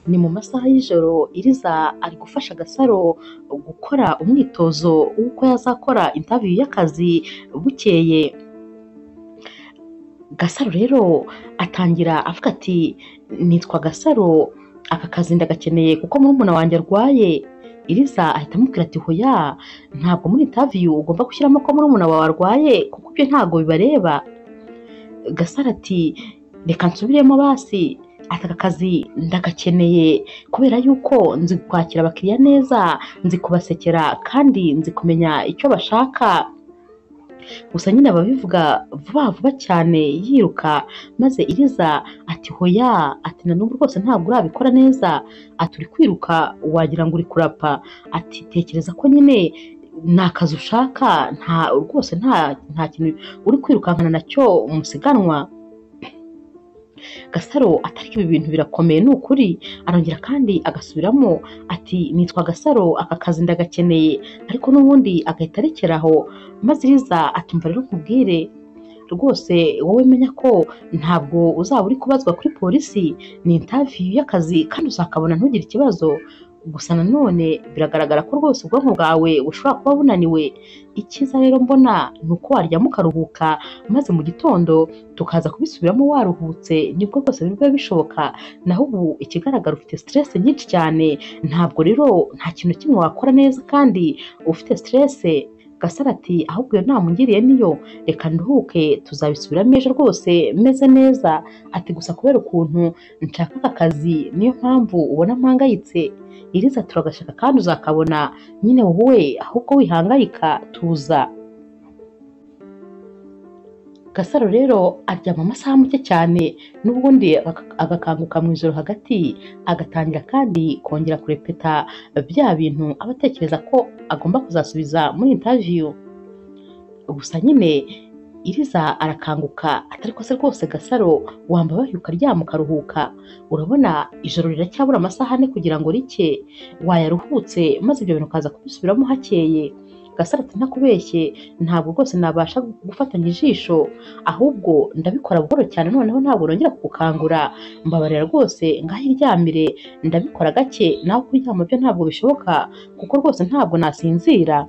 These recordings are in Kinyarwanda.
Ni mu masaha y'ijoro, Iriza ari gufasha Gasaro gukora umwitozo w'uko yazakora interview y'akazi bukeye. Gasaro rero atangira avuga ati nitwa Gasaro, aka kazi ndagakeneye kuko murumuna wanjye arwaye. Iriza ahita amubwira ati hoya, ntabwo muri interview ugomba gushyiramo ko murumuna wawe arwaye kuko ibyo ntabwo bibareba. Gasaro ati reka nsubiremo basi, ati aka kazi ndagakeneye kubera yuko nzi kwakira abakiriya neza, nzi kubasekera kandi nzi kumenya icyo bashaka. Gusa nyine ababivuga vuba vuba cyane yiruka, maze Iriza ati hoya, ati na n'ubu rwose ntabwo urabikora neza, ati uri kwiruka wagira ngo uri kurapa, ati tekereza ko nyine ni akazi ushaka, nta rwose nta kintu uri kwirukankana nacyo musiganwa. Gasaro atariko ibi bintu birakomeye ni ukuri, arongera kandi agasubiramo ati nitwa Gasaro, aka kazi ndagakeneye, ariko n'ubundi agahita arekera aho. Maze Iriza atumva rero nkubwire rwose wowe menya ko ntabwo uzaba uri kubazwa kuri polisi, ni interview y'akazi kandi uzakabona ntugire ikibazo. Gusa nanone biragaragara ko rwose ubwonko bwawe bushobora kuba bunaniwe. Icyiza rero mbona ni uko waryama ukaruhuka, maze mu gitondo tukaza kubisubiramo waruhutse, nibwo rwose biba bishoboka. Naho ubu ikigaragara ufite stress nyinshi cyane, ntabwo rero nta kintu kimwe wakora neza kandi ufite stress. Gasaro ati ahubwo iyo nama ungiriye niyo, reka nduhuke tuzabisubiramo ejo rwose meze neza. Ati gusa kubera ukuntu nshaka aka kazi niyo mpamvu ubona mpangayitse. Iriza turagashaka kandi uzakabona nyine, wowe ahubwo wihangayika tuza. Gasaro rero aryama amasaha make cyane, n'ubundi agakanguka mu ijoro hagati, agatangira kandi kongera kurepeta bya bintu aba atekereza ko agomba kuzasubiza muri interview. Gusa nyine Iriza arakanguka atari ko se rwose Gasaro wambabaye ukaryama ukaruhuka, urabona ijoro riracyabura amasaha 4 kugira ngo rike, wayaruhutse maze ibyo bintu ukaza kubisubiramo hakeye. Gasaro ati ntakubeshye ntabwo rwose nabasha gufatanya ijisho, ahubwo ndabikora buhoro cyane, noneho ntabwo nongera kugukangura, mbabarira rwose ngaho iryamire, ndabikora gake, naho kuryama byo ntabwo bishoboka kuko rwose ntabwo nasinzira.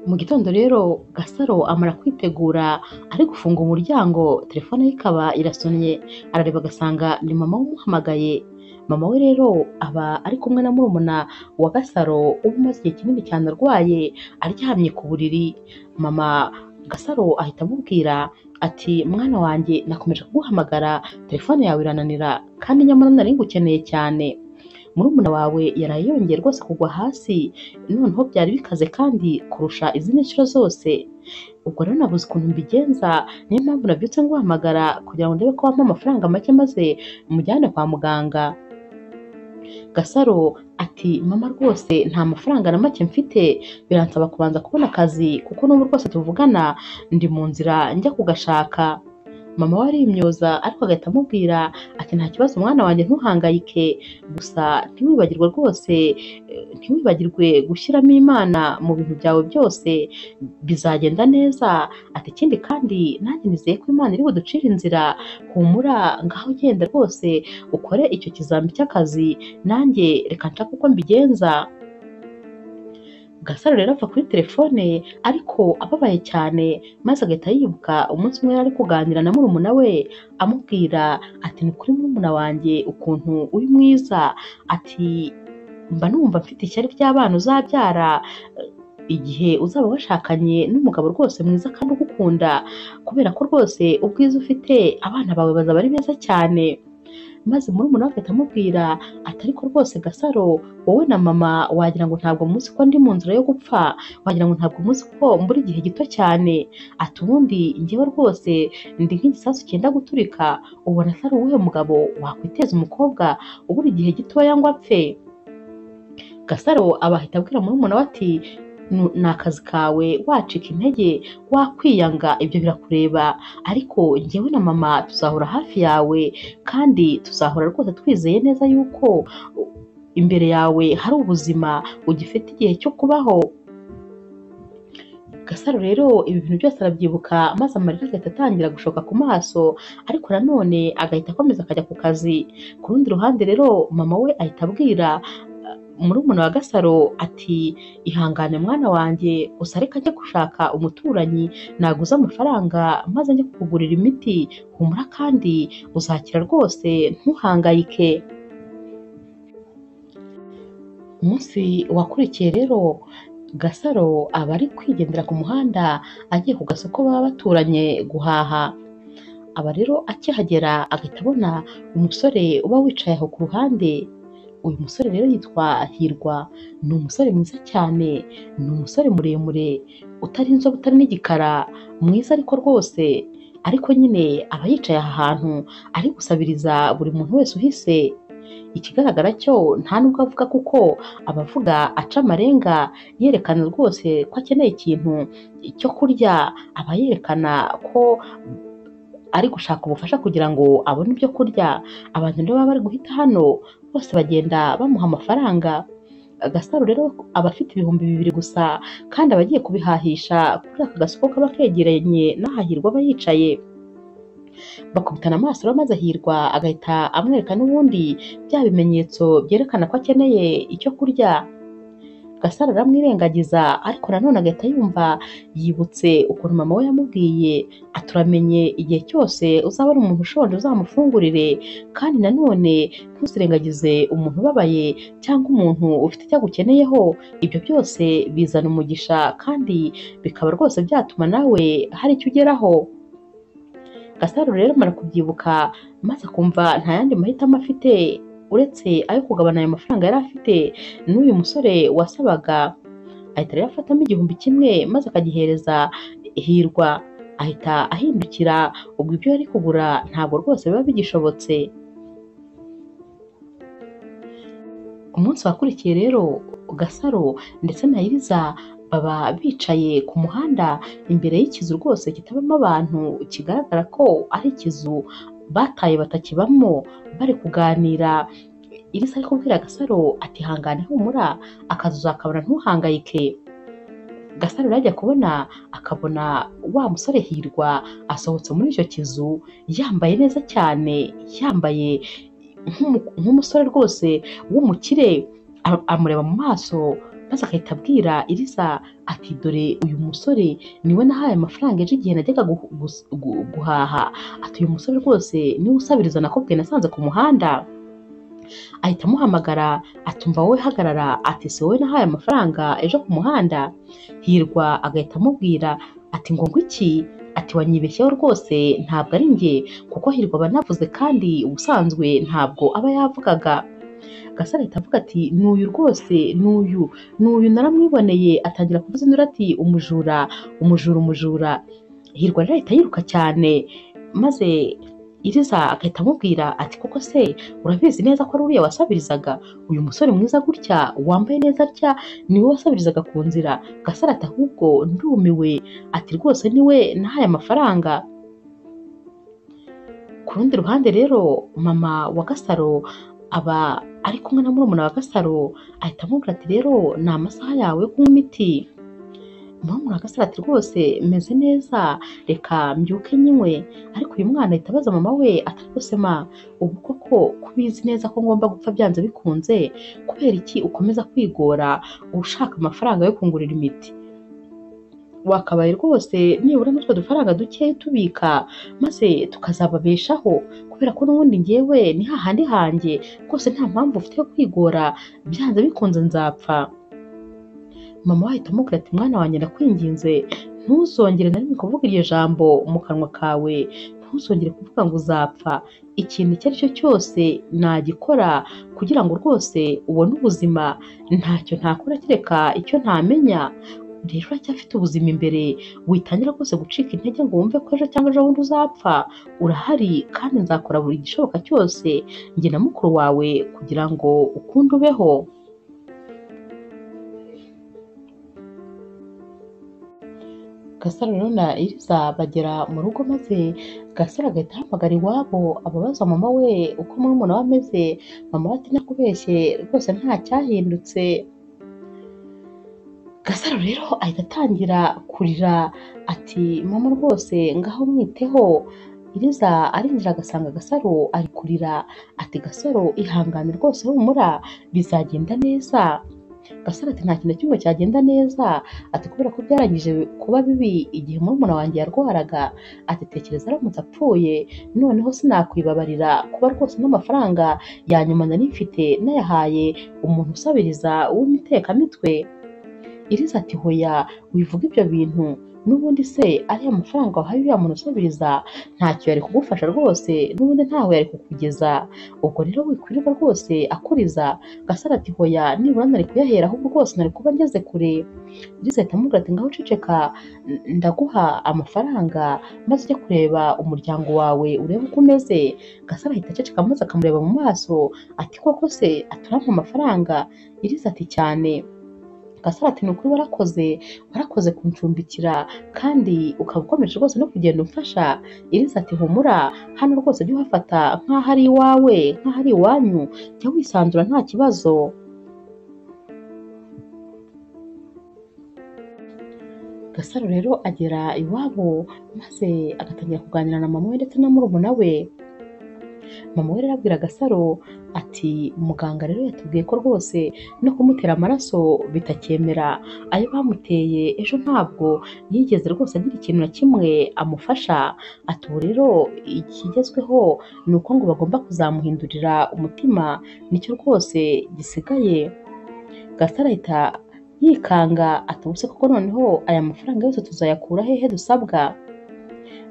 Mu gitondo rero Gasaro amara kwitegura ari gufunga umuryango, telefone ye ikaba irasonnye, arareba agasanga ni mama we umuhamagaye. Mama we rero aba ari kumwe na murumuna wa Gasaro uba umaze igihe kinini cyane arwaye, aryamye ku buriri. Mama Gasaro ahita amubwira ati mwana wanjye nakomeje kuguhamagara telefone yawe irananira kandi nyamara nari ngukeneye cyane. Murumuna wawe yaraye yongeye rwose kugwa hasi, noneho byari bikaze kandi kurusha izindi nshuro zose. Ubwo rero nabuze ukuntu mbigenza, niyo mpamvu nabyutse nguhamagara kugira ngo ndebe ko wampa amafaranga make maze mujyane kwa muganga. Gasaro ati mama rwose nta mafaranga na make mfite, biransaba kubanza kubona akazi kuko n'ubu rwose tuvugana ndi mu nzira njya kugashaka. Mama we arimyoza ariko agahita amubwira ati nta kibazo mwana wanjye ntuhangayike, gusa ntiwibagirwe rwose, ntiwibagirwe gushyiramo Imana mu bintu byawe byose bizagenda neza. Ati ikindi kandi nanjye nizeye ko Imana iri buducire inzira, humura ngaho ugenda rwose ukore icyo kizami cy'akazi, nanjye reka nshake uko mbigenza. Gasaro rero ava kuri telefone ariko ababaye cyane, maze agahita yibuka umunsi umwe yari ari kuganira na murumuna we amubwira ati ni ukuri murumuna wanjye ukuntu uri mwiza, ati mba numva mfite ishyari ry'abana uzabyara igihe uzaba washakanye n'umugabo rwose mwiza kandi ugukunda, kubera ko rwose ubwiza ufite abana bawe bazaba ari beza cyane. Maze murumuna we agahita amubwira ati ariko rwose Gasaro wowe na mama wagira ngo ntabwo muzi ko ndi mu nzira yo gupfa, wagira ngo ntabwo muzi ko mbura igihe gito cyane, ati ubundi njyewe rwose ndi nk'igisasu cyenda guturika, ubona atari uwuhe mugabo wakwiteza umukobwa ubura igihe gitoya ngo apfe. Gasaro aba ahita abwira murumuna we ati ni akazi kawe, wacika intege, wakwiyanga, ibyo birakureba, ariko njyewe na mama tuzahora hafi yawe kandi tuzahora rwose twizeye neza yuko imbere yawe hari ubuzima, ugifite igihe cyo kubaho. Gasaro rero ibi bintu byose arabyibuka maze amarira agahita atangira gushoka ku maso, ariko nanone agahita akomeza akajya ku kazi. Ku rundi ruhande rero mama we ahita abwira murumuna wa Gasaro ati ihangane mwana wanjye, gusa reka njye gushaka umuturanyi naguze amafaranga maze njye kukugurira imiti, humura kandi uzakira rwose ntuhangayike. Umunsi wakurikiye rero Gasaro aba ari kwigendera ku muhanda agiye ku gasoko baba baturanye guhaha. Aba rero akihagera agahita abona umusore uba wicaye aho ku ruhande. Uyu musore rero yitwa Hirwa, ni umusore mwiza cyane, ni umusore muremure, utari inzobe utari n'igikara, mwiza ariko rwose, ariko nyine aba yicaye aha hantu ari gusabiriza buri muntu wese uhise. Ikigaragara cyo nta nubwo avuga kuko aba avuga aca amarenga yerekana rwose ko akeneye ikintu cyo kurya, aba yerekana ko ari gushaka ubufasha kugira ngo abone ibyo kurya. Abantu rero baba bari guhita hano bose bagenda bamuha amafaranga. Gasaro rero aba afite 2000 gusa kandi aba agiye kubihahisha kuri aka gasoko kaba kegeranye n'aha Hirwa aba yicaye. Bakubitana amaso rero maze Hirwa agahita amwereka n'ubundi bya bimenyetso byerekana ko akeneye icyo kurya. Gasaro aramwirengagiza ariko nanone agahita yumva yibutse ukuntu mama we yamubwiye ati uramenye igihe cyose uzabona umuntu ushonje uzamufungurire, kandi nanone ntuzirengagize umuntu ubabaye cyangwa umuntu ufite icyo agukeneyeho, ibyo byose bizana umugisha kandi bikaba rwose byatuma nawe hari icyo ugeraho. Gasaro rero amara kubyibuka maze akumva nta yandi mahitamo afite uretse ayo kugabana ayo mafaranga yari afite n'uyu musore wasabaga. Ahita rero afatamo 1000 maze akagihereza Hirwa, ahita ahindukira, ubwo ibyo yari kugura ntabwo rwose biba bigishobotse. Umunsi wakurikiye rero Gasaro ndetse na Iriza baba bicaye ku muhanda imbere y'ikizu rwose kitabamo abantu, kigaragara ko ari ikizu bataye batakibamo, bari kuganira. Iriza ari kubwira Gasaro ati hangane humura, akazu uzakabona ntuhangayike. Gasaro rero ajya kubona akabona wa musore Hirwa asohotse muri icyo kizu yambaye neza cyane, yambaye nk'umusore rwose w'umukire, amureba mu maso maze agahita abwira Iriza ati dore uyu musore niwe nahaye amafaranga ejo igihe najyaga guhaha, ati uyu musore rwose niwe usabiriza nakubwiye nasanze ku muhanda. Ahita amuhamagara atumva wowe hagarara, ati si wowe nahaye amafaranga ejo ku muhanda. Hirwa agahita amubwira ati ngo ngwiki, ati wanyibeshyeho rwose ntabwo ari njye, kuko Hirwa aba anavuze kandi ubusanzwe ntabwo aba yavugaga. Gasaro ahita avuga ati n'uyu rwose n'uyu n'uyu naramwiboneye, atangira kuvuza induru ati umujura umujura umujura. Hirwa rero ahita yiruka cyane maze Iriza agahita amubwira ati koko se urabizi neza ko ari uriya wasabirizaga, uyu musore mwiza gutya wambaye neza atya niwe wasabirizaga ku nzira. Gasaro ati ahubwo ndumiwe, ati rwose niwe nahaye amafaranga. Ku rundi ruhande rero mama wa Gasaro aba ari kumwe na murumuna wa Gasaro, ahita amubwira ati rero ni amasaha yawe yo kunywa imiti. Murumuna wa Gasaro ati rwose meze neza reka mbyuke nyinywe, ariko uyu mwana ahita abaza mama we ati rwose ma, ubu koko kubizi neza ko ngomba gupfa byanze bikunze, kubera iki ukomeza kwigora ushaka amafaranga yo kungurira imiti? Wakabaye rwose nibura n'utwo dufaranga dukeya tubika maze tukazababeshaho, kubera ko n'ubundi njyewe ni hahandi hanjye rwose nta mpamvu ufite yo kwigora, byanze bikunze nzapfa. Mama we ahita amubwira ati mwana wanjye ndakwinginze ntuzongere na rimwe kuvuga iryo jambo mu kanwa kawe, ntuzongere kuvuga ngo uzapfa, ikintu icyo ari cyo cyose nagikora kugira ngo rwose ubone ubuzima, ntacyo ntakora kereka icyo ntamenya. Rero uracyafite ubuzima imbere, witangira rwose gucika intege ngo wumve ko ejo cyangwa ejo bundi uzapfa, urahari kandi nzakora buri gishoboka cyose njye na mukuru wawe kugira ngo ukunde ubeho. Gasaro rero na Iriza bagera mu rugo maze Gasaro agahita ahamagara iwabo ababaza mama we uko murumuna we ameze, mama we ati nakubeshye rwose nta cyahindutse. Gasaro rero ahita atangira kurira ati mama rwose ngaho mwiteho. Iriza arinjira agasanga Gasaro ari kurira ati Gasaro ihangane rwose humura bizagenda neza. Gasaro ati nta kintu na kimwe cyagenda neza, ati kubera ko byarangije kuba bibi igihe murumuna wanjye yarwaraga, ati tekereza aramutse apfuye noneho sinakwibabarira kuba rwose n'amafaranga ya nyuma nari mfite nayahaye umuntu usabiriza w'imutekamitwe. Iriza ati hoya wivuga ibyo bintu, n'ubundi se ariya mafaranga wahaye uriya muntu usabiriza ntacyo yari kugufasha rwose, n'ubundi ntaho yari kukugeza, ubwo rero wikwirirwa rwose akuriza. Gasaro ati hoya nibura nari kuyahera ahubwo rwose nari kuba ngeze kure. Iriza ahita amubwira ati ngaho ceceka ndaguha amafaranga maze ujye kureba umuryango wawe urebe uko umeze. Gasaro ahita aceceka maze akamureba mu maso ati koko se aturampa amafaranga? Iriza ati cyane. Gasaro ati ni ukuri warakoze, warakoze kuncumbikira kandi ukaba ukomeje rwose no kugenda umfasha. Iriza ati humura hano rwose jya uhafata nk'aho ari iwawe, nk'aho ari iwanyu, jya wisanzura nta kibazo. Gasaro rero agera iwabo maze agatangira kuganira na mama we ndetse na murumuna we. Mama we rero abwira Gasaro ati muganga rero yatubwiye ko rwose no kumutera amaraso bitacyemera, ayo bamuteye ejo ntabwo yigeze rwose agira ikintu na kimwe amufasha, ati ubu rero ikigezweho ni uko ngo bagomba kuzamuhindurira umutima nicyo rwose gisigaye. Gasaro ahita yikanga ati ubuse koko noneho aya mafaranga yose tuzayakura hehe dusabwa?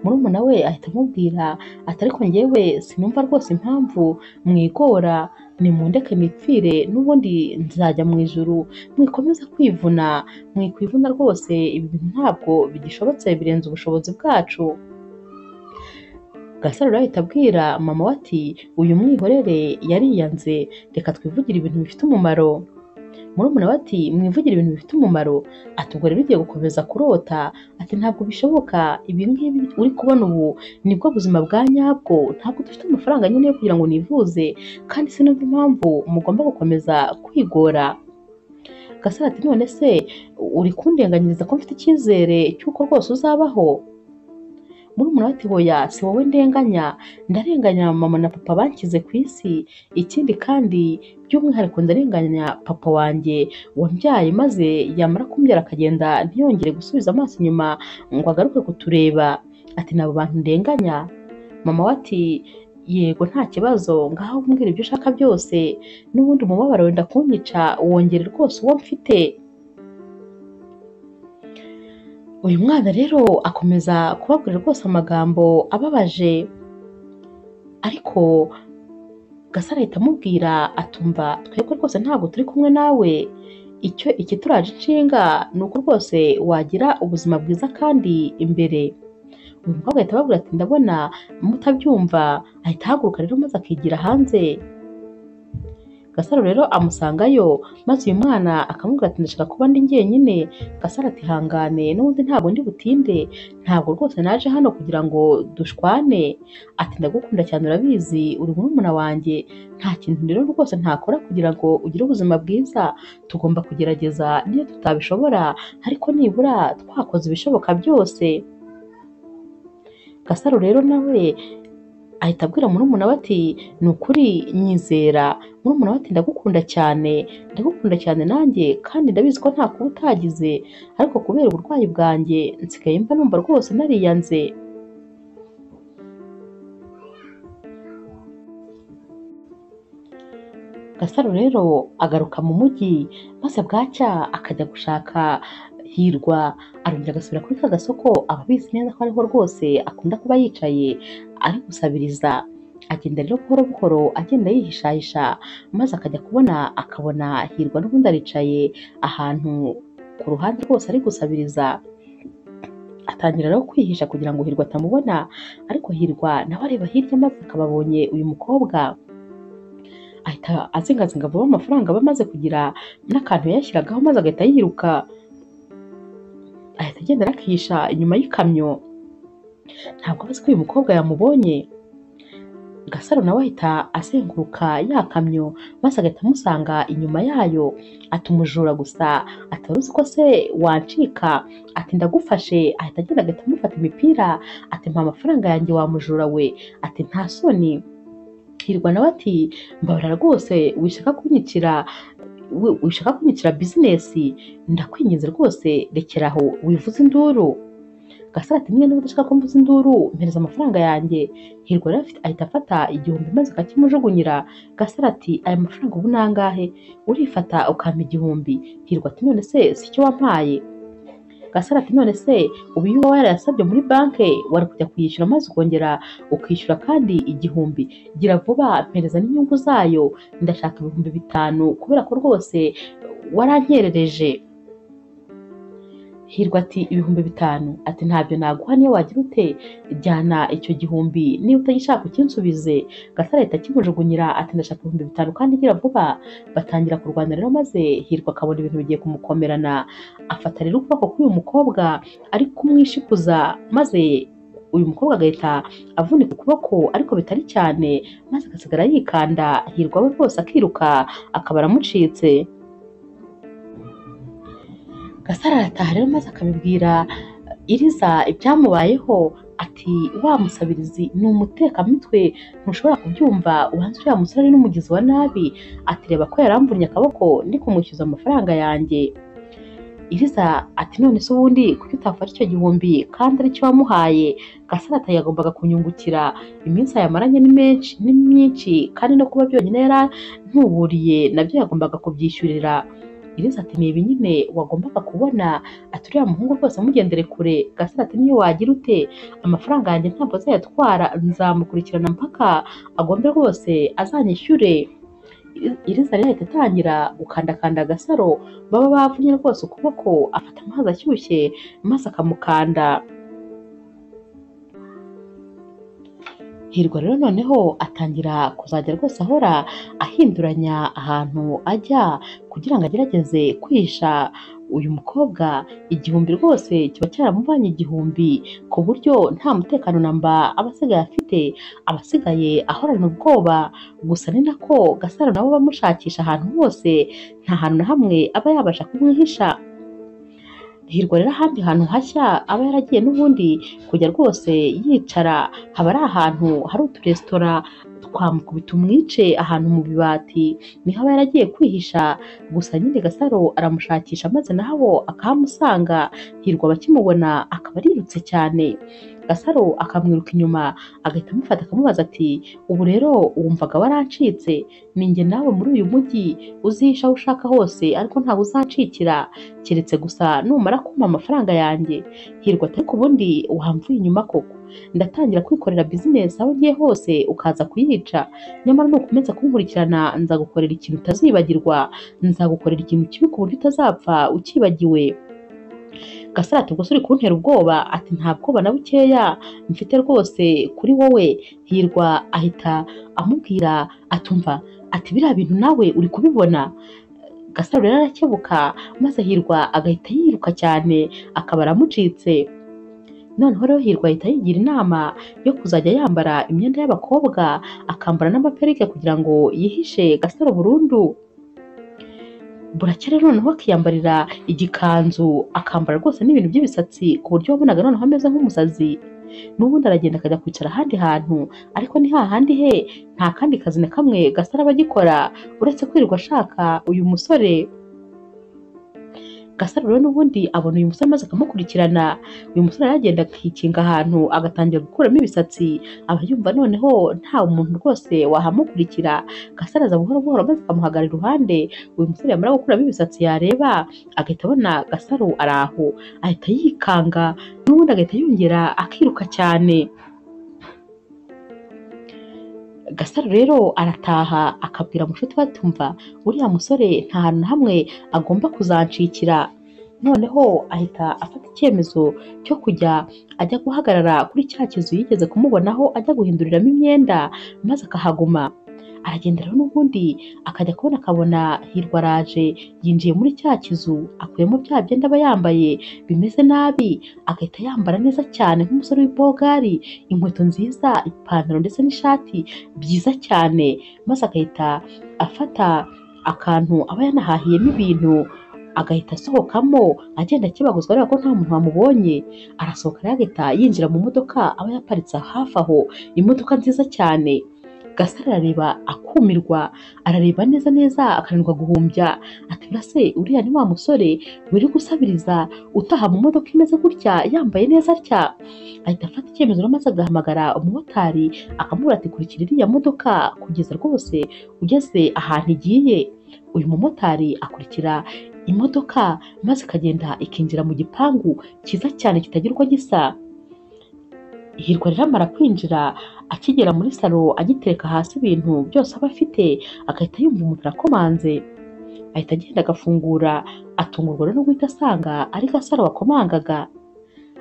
Murumuna we ahita amubwira ati ariko njyewe sinumva rwose impamvu mwigora, nimundeke nipfire n'ubundi nzajya mu ijuru, mwikomeza kwivuna, mwikwivuna rwose ibi bintu ntabwo bigishobotse birenze ubushobozi bwacu. Gasaro rero ahita abwira mama we ati uyu mwihorere yariyanze, reka twivugire ibintu bifite umumaro. Murumuna we ati mwivugire ibintu bifite umumaro, ati ubwo rero ugiye gukomeza kurota, ati ntabwo bishoboka, ibi ngibi uri kubona ubu nibwo buzima bwa nyabwo, ntabwo dufite amafaranga nyine yo kugira ngo nivuze kandi sinumva impamvu mugomba gukomeza kwigora. Gasaro ati none se uri kundenganyiriza ko mfite icyizere cy'uko rwose uzabaho? Murumuna we ati hoya si wowe ndenganya, ndarenganya mama na papa banshyize ku isi, ikindi kandi by'umwihariko ndarenganya papa wanjye wambyaye maze yamara kumbyara akagenda ntiyongere gusubiza amaso inyuma ngo agaruke kutureba, ati ni abo bantu ndenganya. Mama we ati yego nta kibazo, ngaho umbwira ibyo ushaka byose, n'ubundi umubabaro wenda kunyica wongere rwose uwo mfite. Uyu mwana rero akomeza kubabwira rwose amagambo ababaje, ariko Gasaro ahita amubwira atumva twebwe rwose ntabwo turi kumwe nawe, icyo ikituraje inshinga ni uko rwose wagira ubuzima bwiza kandi imbere. Uyu mukobwa ahita ababwira ati ndabona mutabyumva, ahita ahaguruka rero maze akigira hanze. Gasaro rero amusangayo maze uyu mwana akamubwira ati ndashaka kuba ndi njyenyine. Gasaro ati hangane n'ubundi ntabwo ndi butinde, ntabwo rwose naje hano kugira ngo dushwane, ati ndagukunda cyane urabizi uri murumuna wanjye, nta kintu rero rwose ntakora kugira ngo ugire ubuzima bwiza, tugomba kugerageza niyo tutabishobora ariko nibura twakoze ibishoboka byose. Gasaro rero nawe ahita abwira murumuna we ati ni ukuri nyizera. Murumuna we ati ndagukunda cyane, ndagukunda cyane nanjye kandi ndabizi ko nta kuba utagize, ariko kubera uburwayi bwanjye nsigaye mba numva rwose nariyanze. Gasaro rero agaruka mu mujyi maze bwacya akajya gushaka Hirwa, arongera agasubira kuri ka gasoko aba abizi neza ko ariho rwose akunda kuba yicaye ari gusabiriza. Agenda rero buhoro buhoro agenda yihishahisha maze akajya kubona akabona Hirwa n'ubundi aricaye ahantu ku ruhande rwose ari gusabiriza. Atangira rero kwihisha kugira ngo Hirwa atamubona, ariko Hirwa nawe areba hirya maze akaba abonye uyu mukobwa, ahita azingazinga vuba amafaranga aba amaze kugira n'akantu yayashyiragaho maze agahita yiruka, ahita agenda arakihisha inyuma y'ikamyo. Ntabwo azi ko uyu mukobwa yamubonye. Gasaro nawe ahita azenguruka ya kamyo maze agahita amusanga inyuma yayo, ati umujura gusa, ati wari uzi ko se wancika, ati ndagufashe. Ahita agenda agahita amufata imipira, ati mpa amafaranga yanjye wa mujura we, ati nta soni. Hirwa nawe ati mbabarira rwose wishaka kunyicira, wishaka kunyicira bizinesi, ndakwinginze rwose rekera aho wivuze induru. Gasaro ati niba udashaka ko mvuza induru mpereza amafaranga yanjye. Hirwa rero ahita afata 1000 maze akakimujugunyira. Gasaro ati aya mafaranga ubu ni angahe? Urifata ukampa 1000. Hirwa ati none se si cyo wampaye? Gasaro ati none se ubu iyo uba warayasabye muri banki wari kujya kuyishyura maze ukongera ukishyura kandi 1000. Gira vuba mpereza n'inyungu zayo, ndashaka 5000 kubera ko rwose warankerereje. Hirwa ati 5000? Ati ntabyo naguha niyo wagira ute, jyana icyo 1000 niba utagishaka ukinsubize. Gasaro ahita akimujugunyira ati ndashaka 5000 kandi gira vuba. Batangira kurwana rero maze Hirwa akabona ibintu bigiye kumukomerana, afata rero ukuboko k'uyu mukobwa ari kumwishikuza maze uyu mukobwa agahita avunika ukuboko ariko bitari cyane, maze agasigara yikanda. Hirwa we rwose akiruka akaba aramucitse. Gasaro arataha rero maze akabibwira Iriza ibyamubayeho, ati wa musabirizi ni umutekamitwe ntushobora kubyumva, ubanza uriya musore ari n'umugizi wa nabi, ati reba ko yaramvunnye akaboko ndi kumwishyuza amafaranga yanjye. Iriza ati none se ubundi kuki utafata icyo 1000 kandi aricyo wamuhaye? Gasaro ati yagombaga kunyungukira, iminsi ayamaranye ni menshi ni myinshi, kandi no kuba byonyine yarantuburiye nabyo yagombaga kubyishyurira. Iriza ati ni ibi nyine wagombaga kubona, ati uriya muhungu rwose mugendere kure. Gasaro ati niyo wagira ute, amafaranga yanjye ntabwo azayatwara, nzamukurikirana mpaka agombe rwose azanyishyure. Iriza rero ahita atangira gukandakanda Gasaro, baba bavunnye rwose ukuboko, afata amazi ashyushye maze akamukanda. Hirwa rero noneho atangira kuzajya rwose ahora ahinduranya ahantu ajya kugira ngo agerageze kwihisha uyu mukobwa. 1000 rwose kiba cyaramubanye 1000 ku buryo nta mutekano namba aba asigaye afite, aba asigaye ahorana ubwoba. Gusa ni nako Gasaro nabo bamushakisha ahantu hose, nta hantu na hamwe aba yabasha kumwihisha. Hirwa rero ahandi hantu hashya aba yaragiye n'ubundi kujya rwose yicara, haba ari ahantu hari uturesitora twamukubita umwice, ahantu mu bibati niho aba yaragiye kwihisha. Gusa nyine Gasaro aramushakisha maze naho akahamusanga. Hirwa bakimubona akaba arirutse cyane, Gasaro akamwiruka inyuma agahita amufata akamubaza ati ubu rero wumvaga warancitse? Ni njye nawe muri uyu mujyi, uzihisha aho ushaka hose ariko ntabwo uzancikira, keretse gusa numara kumpa amafaranga yanjye. Hirwa ati ariko ubundi wamvuye inyuma koko, ndatangira kwikorera bizinesi aho ugiye hose ukaza kuyica, nyamara nukomeza kunkurikirana nzagukorera ikintu utazibagirwa, nzagukorera ikintu kibi ku buryo utazapfa ukibagiwe. Gasaro ati ubwo se uri kuntera ubwoba? Ati nta bwoba na bukeya mfite rwose kuri wowe. Hirwa ahita amubwira atumva ati biriya bintu nawe uri kubibona? Gasaro rero arakebuka maze Hirwa agahita yiruka cyane akaba aramucitse. Noneho rero Hirwa ahita yigira inama yo kuzajya yambara imyenda y'abakobwa, akambara n'amaperike kugira ngo yihishe Gasaro burundu. Burakera noneho akiyambarira igikanzu, akambara rwose n'ibintu by'ibisatsi ku buryo wabonaga noneho ameze nk'umusazi. N'ubundi aragenda akajya kwicara ahandi hantu, ariko ni hahandi he nta kandi kazi na kamwe Gasaro aba agikora uretse kwirirwa ashaka uyu musore. Gasaro rero n'ubundi abona uyu musore maze akamukurikirana. Uyu musore aragenda akikinga ahantu agatangira gukuramo ibisatsi, aba yumva noneho nta muntu rwose wahamukurikira. Gasaro aza buhoro buhoro maze akamuhagarara iruhande. Uyu musore yamara gukuramo ibisatsi yareba agahita abona Gasaro ari aho, ahita yikanga n'ubundi agahita yongera akiruka cyane. Gasaro rero arataha akabwira mushuti we ati umva uriya musore nta hantu na hamwe agomba kuzancikira. Noneho ahita afata icyemezo cyo kujya ajya guhagarara kuri cya kizu yigeze kumubonaho ajya guhinduriramo imyenda maze akahaguma. Aragenda rero n'ubundi akajya kubona akabona Hirwa araje, yinjiye muri cya kizu, akuyemo bya byenda aba yambaye bimeze nabi, agahita yambara neza cyane nk'umusore w'ibogari, inkweto nziza, ipantaro ndetse n'ishati byiza cyane, maze agahita afata akantu aba yanahahiyemo ibintu, agahita asohokamo agenda akibaguzwa areba ko nta muntu wamubonye. Arasohoka rero agahita yinjira mu modoka aba yaparitse hafi aho, imodoka nziza cyane. Gasaro arareba akumirwa, arareba neza neza akananirwa guhumbya, ati burase uriya ni wa musore wirirwa usabiriza utaha mu modoka imeze gutya yambaye neza atya? Ahita afata icyemezo rero maze agahamagara umumotari akamubwira ati kurikira iriya modoka kugeza rwose ugeze ahantu igiye. Uyu mumotari akurikira imodoka maze ikagenda ikinjira mu gipangu cyiza cyane kitagira uko gisa. Hirwa rero amara kwinjira, akigera muri salo agitereka hasi ibintu byose aba afite, agahita yumva umuntu arakomanze. Ahita agenda agafungura, atungurwa rero no guhita asanga ari Gasaro wakomangaga.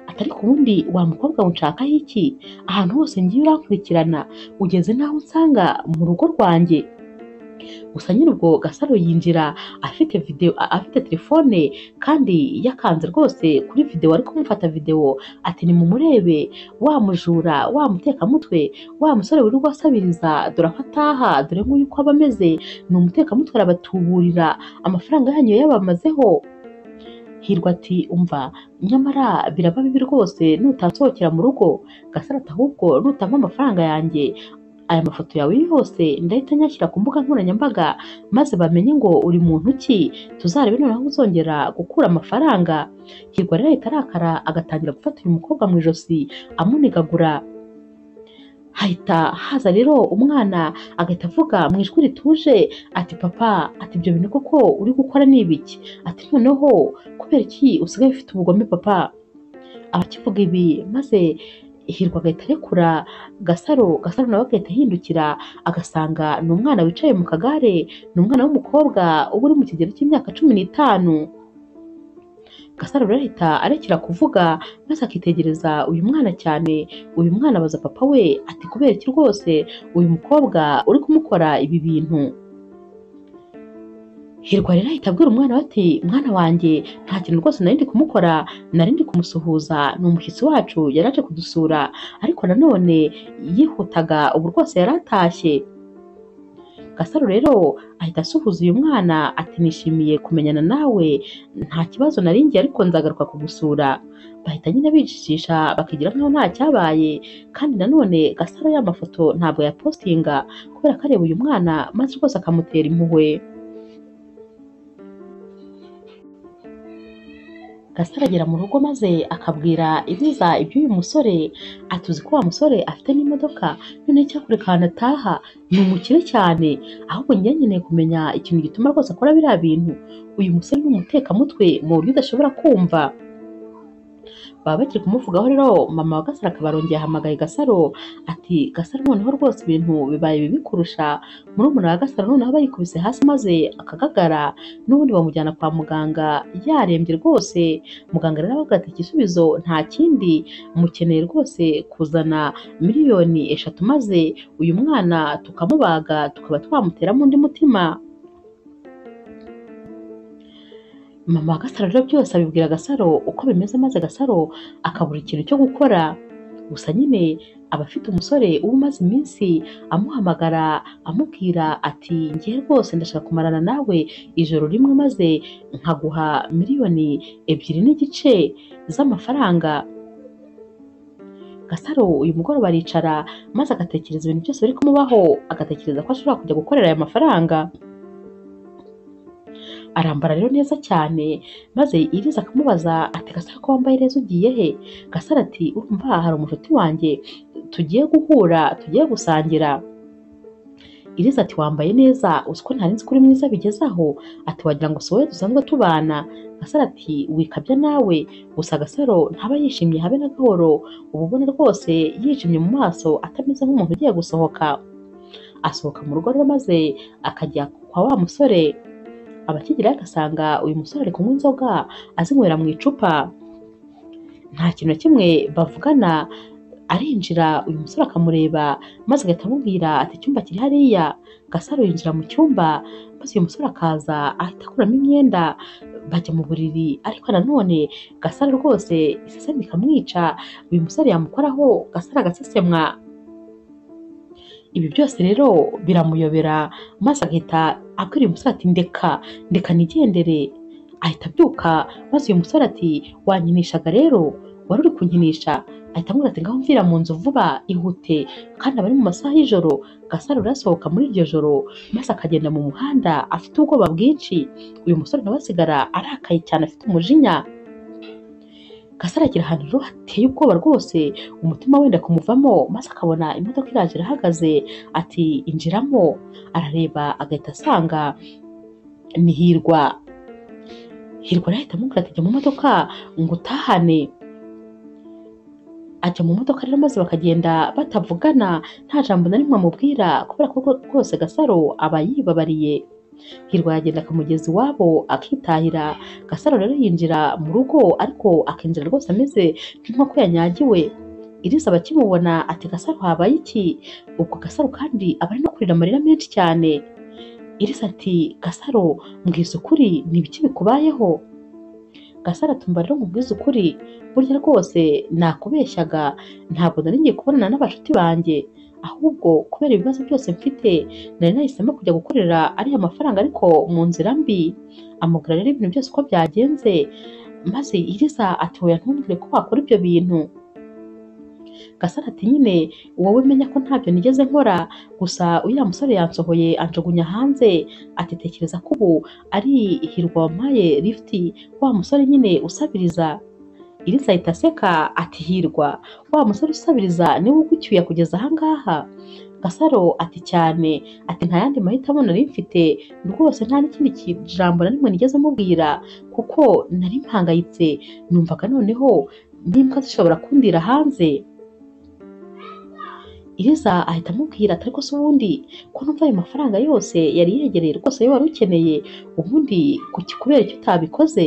Ati ariko ubundi wa mukobwa unshakaho iki? Ahantu hose ngiye urankurikirana, ugeze n'aho unsanga mu rugo rwanjye. Gusa nyine ubwo Gasaro yinjira afite video, afite telefone kandi yakanze rwose kuri video, ari kumufata video, ati nimumurebe wa mujura, wa mutekamutwe, wa musore wirirwa asabiriza, dore aho ataha, dore nguyu uko aba ameze, ni umutekamutwe arabatuburira, amafaranga yanyu yabamazeho. Hirwa ati umva nyamara biraba bibi rwose nutansohokera mu rugo. Gasaro ati ahubwo nutampa amafaranga yanjye, aya mafoto yawe yose ndahita nyashyira ku mbuga nkoranyambaga maze bamenye ngo uri muntu ki, tuzarebe noneho uzongera gukura amafaranga. Hirwa rero ahita arakara agatangira gufata uyu mukobwa mu ijosi amunigagura. Hahita haza rero umwana agahita avuga mu ijwi rituje ati papa, ati ibyo bintu koko uri gukora ni ibiki? Ati noneho kubera iki usigaye ufite ubugome papa? Abakivuga ibi maze Hirwa agahita arekura Gasaro, Gasaro nawe agahita ahindukira agasanga ni umwana wicaye mu kagare, ni umwana w'umukobwa uba uri mu kigero cy'imyaka 15. Gasaro rero ahita arekera kuvuga maze akitegereza uyu mwana cyane. Uyu mwana abaza papa we ati kubera iki rwose uyu mukobwa uri kumukora ibi bintu? Hirwa rero ahita abwira umwana we ati mwana wanjye nta kintu rwose nari ndi kumukora, nari ndi kumusuhuza, ni umushyitsi wacu yari aje kudusura, ariko nanone yihutaga ubu rwose yari atashye. Gasaro rero ahita asuhuza uyu mwana ati nishimiye kumenyana nawe, nta kibazo nari ngiye ariko nzagaruka kugusura. Bahita nyine bicishisha bakigira nkaho nta cyabaye, kandi nanone Gasaro ya mafoto ntabwo yapostinga kubera ko areba uyu mwana maze rwose akamutera impuhwe. Gasaro agera mu rugo maze akabwira Iriza iby'uyu musore, atuzi ko wa musore afite n'imodoka, none icyakureka ahantu ataha ni umukire cyane, ahubwo njye nkeneye kumenya ikintu gituma rwose akora biriya bintu. Uyu musore ni umutekamutwe mu buryo udashobora kumva. Baba bakiri kumuvugaho rero, mama wa Gasaro akaba arongeye ahamagaye Gasaro ati Gasaro noneho rwose ibintu bibaye bibi kurusha. Murumuna wa Gasaro noneho aba yikubise hasi maze akagagara, n'ubundi bamujyana kwa muganga yarembye rwose. Muganga rero aravuga ati igisubizo nta kindi, mukeneye rwose kuzana 3 miliyoni maze uyu mwana tukamubaga tukaba twamuteramo undi mutima. Mama wa Gasaro rero byose abibwira Gasaro uko bimeze, maze Gasaro akabura ikintu cyo gukora. Gusa nyine aba afite umusore uba umaze iminsi amuhamagara amubwira ati ngiye rwose ndashaka kumarana nawe ijoro rimwe maze nkaguha 2.5 miliyoni z'amafaranga. Gasaro uyu mugoroba aricara maze agatekereza ibintu byose biri kumubaho, agatekereza ko ashobora kujya gukorera aya mafaranga. Arambara rero neza cyane maze Iriza akamubaza ati Gasaro ko wambaye neza ugiye he? Gasaro ati urumva hari umushuti wanjye tugiye guhura, tugiye gusangira. Iriza ati wambaye neza, uzi ko ntari nzi ko uri mwiza bigeze aho? Ati wagira ngo si wowe dusanzwe tubana. Gasaro ati wikabya nawe. Gusa Gasaro ntaba yishimye habe na gahoro, uba ubona rwose yijimye mu maso atameze nk'umuntu ugiye gusohoka. Asohoka mu rugo rero maze akajya kwa wa musore. Abakigerayo agasanga uyu musore ari kunywa inzoga azinywera mu icupa, nta kintu na kimwe bavugana. Arinjira, uyu musore akamureba maze agahita amubwira ati icyumba kiri hariya. Gasaro yinjira mu cyumba maze uyu musore akaza ahita akuramo imyenda bajya mu buriri, ariko nanone Gasaro rwose isesemi ikamwica, uyu musore yamukoraho Gasaro agasesemwa. Ibi byose rero biramuyobera maze agahita abwira uyu musore ati ndeka ndeka nigendere. Ahita abyuka maze uyu musore ati wankinishaga rero, wari uri kunkinisha. Ahita amubwira ati ngaho mvira mu nzu vuba ihute, kandi aba ari mu masaha y'ijoro. Gasaro arasohoka muri iryo joro maze akagenda mu muhanda afite ubwoba bwinshi. Uyu musore nawe asigara arakaye cyane afite umujinya. Gasaro agera ahantu rero hateye ubwoba rwose, umutima wenda kumuvamo, maze akabona imodoka iraje irahagaze, ati injiramo. Arareba agahita asanga ni Hirwa. Hirwa rero ahita amubwira ati jya mu modoka ngo utahane. Ajya mu modoka rero maze bakagenda batavugana, nta jambo na rimwe amubwira kubera ko rwose Gasaro aba yibabariye. Hirwa yagenda akamugeza iwabo akitahira. Gasaro rero yinjira mu rugo ariko akinjira rwose ameze nk'inkoko yanyagiwe. Irisa abakimubona ati Gasaro habaye iki? Ubwo Gasaro kandi aba ari no kurira amarira menshi cyane. Irisa ati Gasaro mbwiza ukuri, ni ibiki bikubayeho? Gasaro atumva rero nkubwize ukuri, burya rwose nakubeshyaga, ntabwo nari ngiye kubonana n'abashuti banjye, ahubwo kubera ibibazo byose mfite nari nahisemo kujya gukorera ariya mafaranga ariko mu nzira mbi. Amubwira rero ibintu byose uko byagenze, maze Irisa ati oya ntumbwire ko wakora ibyo bintu. Gasaro ati nyine wowe menya ko ntabyo nigeze nkora, gusa uriya musore yansohoye anjugunya hanze. Ati tekereza ko ubu ari Hirwa wampaye lifuti, wa musore nyine usabiriza. Irisa ahita aseka ati Hirwa, wa musore usabiriza niwe ugucyuye kugeza aha ngaha? Gasaro ati cyane, ati nta yandi mahitamo nari mfite rwose, nta n'ikindi jambo na rimwe nigeze mubwira kuko nari mpangayitse, numvaga noneho n'imbwa zishobora kundira hanze. Iriza ahita amubwira ati ariko se ubundi ko numva ayo mafaranga yose yari yegereye rwose ayo wari ukeneye, ubundi kuki kubera icyo utabikoze?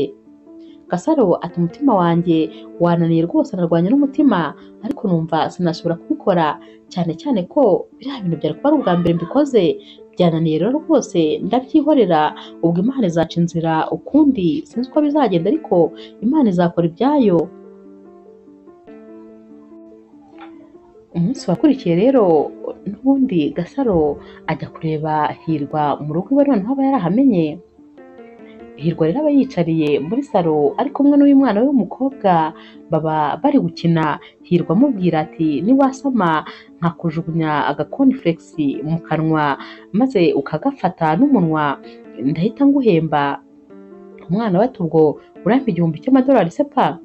Gasaro ati umutima wanjye wananiye rwose, narwanye n'umutima ariko numva sinashobora kubikora, cyane cyane ko biriya bintu byari kuba ari ubwa mbere mbikoze, byananiye rero rwose ndabyihorera, ubwo Imana izaca inzira ukundi, sinzi uko bizagenda ariko Imana izakora ibyayo. Umunsi wakurikiye rero n'ubundi Gasaro ajya kureba Hirwa mu rugo iwe, noneho aba yarahamenye. Hirwa rero aba yicariye muri salo ari kumwe n'uyu mwana we w'umukobwa, baba bari gukina. Hirwa amubwira ati niwasama nkakujugunya agakoniflegisi mu kanwa maze ukagafata n'umunwa ndahita nguhemba. Umwana we ati ubwo urampa 1000 cy'amadolari se pa?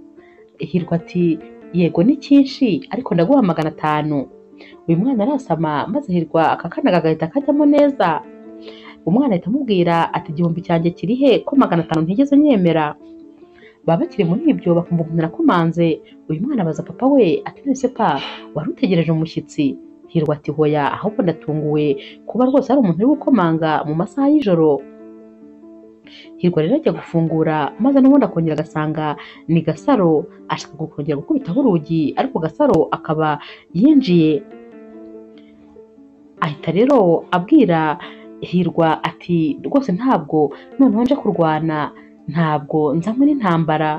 Hirwa ati yego ni cyinshi ariko ndaguha 500. Uyu mwana arasama maze Hirwa akakanaga agahita kajyamo neza. Umwana ahita amubwira ati 1000 cyanjye kiri he ko 500 ntigeze nyemera? Baba bakiri muri ibyo bakumva umuntu arakomanze. Uyu mwana abaza papa we ati none se pa wari utegereje umushyitsi? Hirwa ati hoya, ahubwo ndatunguwe kuba rwose hari umuntu uri gukomanga mu masaha y'ijoro. Hirwa rero ajya gufungura maze n'ubundi akongera agasanga ni Gasaro, ashaka kongera gukubitaho urugi ariko Gasaro akaba yinjiye. Ahita rero abwira Hirwa ati rwose ntabwo noneho nje kurwana, ntabwo nzanywe n'intambara,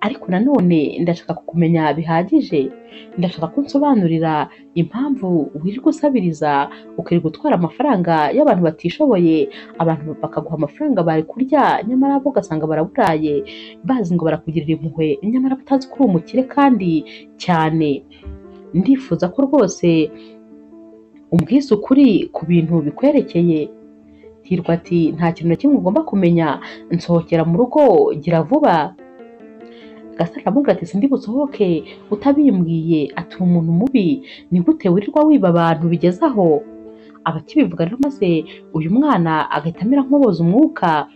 ariko nanone ndashaka kukumenya bihagije, ndashaka ko unsobanurira impamvu wirirwa usabiriza, ukirirwa utwara amafaranga y'abantu batishoboye, abantu bakaguha amafaranga bari kurya nyamara bo ugasanga baraburaye, bazi ngo barakugirira impuhwe nyamara batazi ko uri umukire kandi cyane. Ndifuza ko rwose umbwiza ukuri ku bintu bikwerekeye. Hirwa ati nta kintu na kimwe ugomba kumenya, nsohokera mu rugo gira vuba. Gasaro aramubwira ati sindi busohoke utabimbwiye, ati uri umuntu mubi, ni gute wirirwa wiba abantu bigeze aho? Abakibivuga rero maze uyu mwana agahita amera nk'uboza umwuka,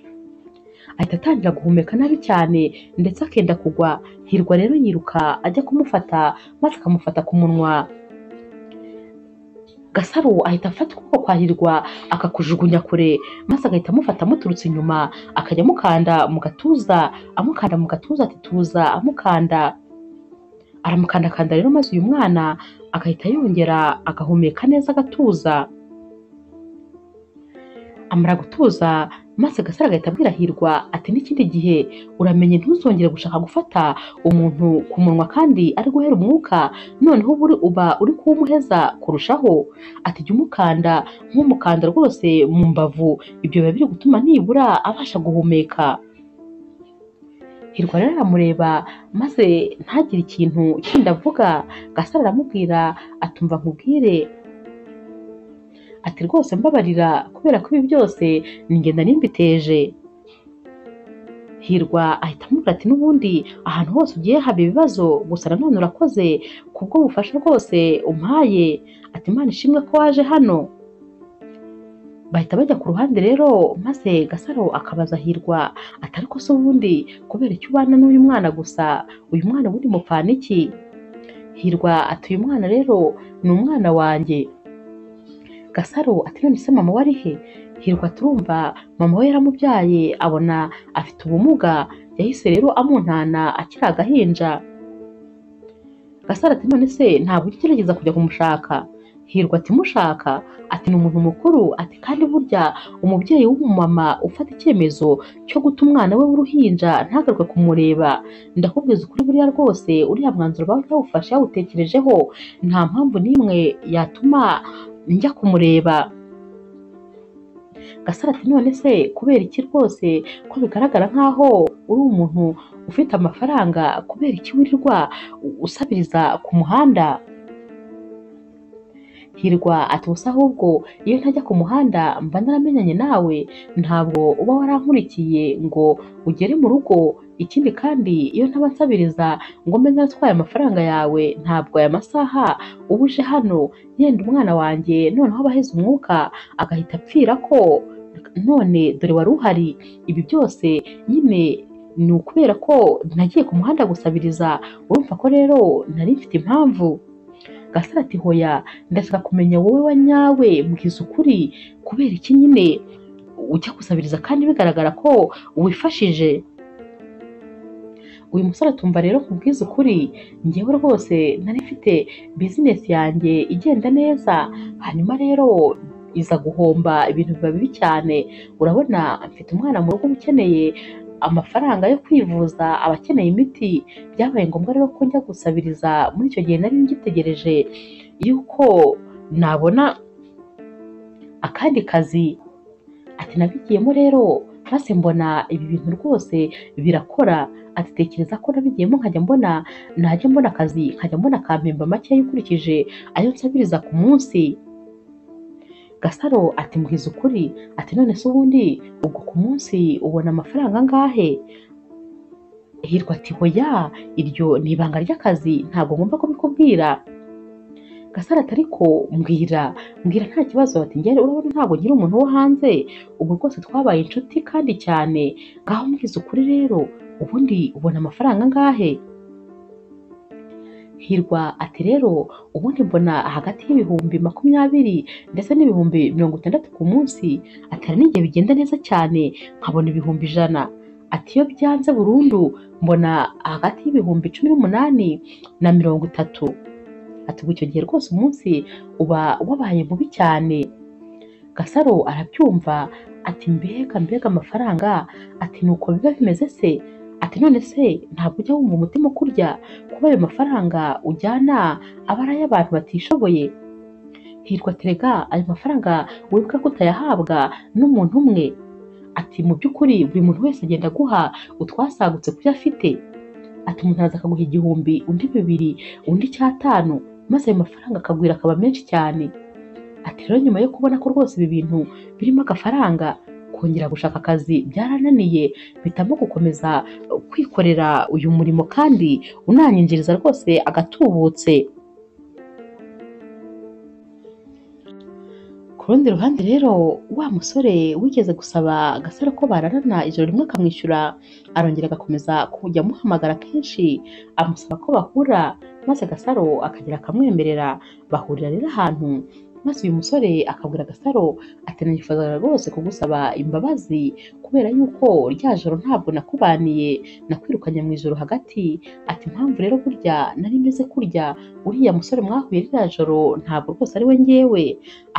ahita atangira guhumeka nabi cyane ndetse akenda kugwa. Hirwa rero yiruka ajya kumufata maze akamufata ku munwa. Gasaro ahita afata ukuboko kwa Hirwa akakujugunya kure, maze agahita amufata amuturutse inyuma, akajya amukanda mu gatuza, amukanda mu gatuza ati tuza, amukanda. Aramukandakanda rero maze uyu mwana agahita yongera agahumeka neza agatuza. Amara gutuza maze Gasaro agahita abwira Hirwa ati n'ikindi gihe uramenye ntuzongere gushaka gufata umuntu ku munwa kandi ari guhera umwuka, noneho uba uri kuwumuheza kurushaho. Ati jya umukanda nk'umukanda rwose mu mbavu, ibyo biba biri gutuma nibura abasha guhumeka. Hirwa rero aramureba maze ntagire ikintu kindi avuga. Gasaro aramubwira atumva nkubwire, ati rwose mbabarira kubera ko ibi byose ni njye nari mbiteje. Hirwa ahita amubwira ati n'ubundi ahantu hose ugiye haba ibibazo, gusa nanone urakoze kubwo bufasha rwose umpaye, ati Imana ishimwe ko waje hano. Bahita bajya ku ruhande rero maze Gasaro akabaza Hirwa ati ariko se ubundi kubera icyo ubana n'uyu mwana gusa, uyu mwana ubundi mupfana iki? Hirwa ati uyu mwana rero ni umwana wanjye. Gasaro ati none se mama we ari he? Hirwa turumva mama we yaramubyaye abona afite ubumuga, yahise rero amuntana akiri agahinja. Gasaro ati none se ntabwo ujya ugerageza kujya kumushaka? Hirwa ati mushaka, ati ni umuntu mukuru, ati kandi burya umubyeyi w'umumama ufata icyemezo cyo guta umwana we w'uruhinja ntagaruke kumureba, ndakubwiza ukuri buriya rwose uriya mwanzuro bawe yawufashe yawutekerejeho, nta mpamvu n'imwe yatuma njya kumureba. Gasaro ati none se kubera iki rwose ko bigaragara nkaho uri umuntu ufite amafaranga, kubera iki wirirwa usabiriza ku muhanda? Hirwa ati ubusa ahubwo iyo ntajya ku muhanda mba naramenyanye nawe, ntabwo uba warankurikiye ngo ugere mu rugo. Ikindi kandi iyo ntaba nsabiriza ngo mbe naratwaye amafaranga yawe, ntabwo aya masaha uba uje hano, yenda umwana wanjye noneho aba aheze umwuka agahita apfira ko none dore wari uhari. Ibi byose nyine ni ukubera ko nagiye ku muhanda gusabiriza, urumva ko rero nari mfite impamvu. Gasaro ati hoya ndashaka kumenya wowe wa nyawe, mbwiza ukuri, kubera iki nyine ujya gusabiriza kandi bigaragara ko wifashije? Uyu musore atumva rero nkubwiza ukuri, njyewe rwose nari mfite bizinesi yanjye igenda neza, hanyuma rero iza guhomba ibintu biba bibi cyane. Urabona mfite umwana mu rugo ukeneye amafaranga yo kwivuza, aba akeneye imiti, byabaye ngombwa rero ko njya gusabiriza. Muri icyo gihe nari ngitegereje yuko nabona akandi kazi, ati nabigiyemo rero maze mbona ibi bintu rwose birakora. Ati tekereza ko nabigiyemo nkajya mbona najya mbona akazi, nkajya mbona kampemba make ukurikije ayo nsabiriza ku munsi. Gasaro ati mbwiza ukuri, ati none se ubundi ubwo ku munsi ubona amafaranga angahe? Hirwa ati hoya iryo ni ibanga ry'akazi ntabwo ngomba kubikubwira. Gasaro ati ariko mbwira mbwira nta kibazo, ati njye urabona ntabwo ngira umuntu wo hanze, ubu rwose twabaye inshuti kandi cyane, ngaho mbwiza ukuri rero ubundi ubona amafaranga angahe? Hirwa ati rero ubundi mbona hagati y'ibihumbi 20 ndetse n'ibihumbi 60 ku munsi, ati hari n'igihe bigenda neza cyane nkabona 100,000, ati iyo byanze burundu mbona hagati y'ibihumbi 18 na 30, ati ubwo icyo gihe rwose umunsi uba wabaye mubi cyane. Gasaro arabyumva ati mbega mbega amafaranga, ati nuko biba bimeze se? Ati none se ntabwo ujya wumva umutima ukurya kuba ayo mafaranga ujyana aba ari ay'abantu batishoboye? Hirwa ati rega ayo mafaranga wibuka ko utayahabwa n'umuntu umwe, ati mu by'ukuri buri muntu wese agenda aguha utwasagutse ku byo afite, ati umuntu araza akaguha 1000, undi 2000, undi 5,000, maze ayo mafaranga akagwira akaba menshi cyane. Ati rero nyuma yo kubona ko rwose ibi bintu birimo agafaranga, kongera gushaka akazi byarananiye, mpitamo gukomeza kwikorera uyu murimo kandi unanyinjiriza rwose agatubutse. Ku rundi ruhande rero wa musore wigeze gusaba Gasaro ko bararana ijoro rimwe akamwishyura, arongera agakomeza kujya amuhamagara kenshi amusaba ko bahura, maze Gasaro akagera akamwemerera. Bahurira rero ahantu Maze uyu musore akabwira Gasaro ati nifuzaga rwose kugusaba imbabazi kubera yuko rya joro ntabwo nakubaniye, nakwirukanye mu ijoro hagati. Ati impamvu rero burya nari meze kurya, uriya musore mwahuye ririya joro ntabwo rwose ari we njyewe.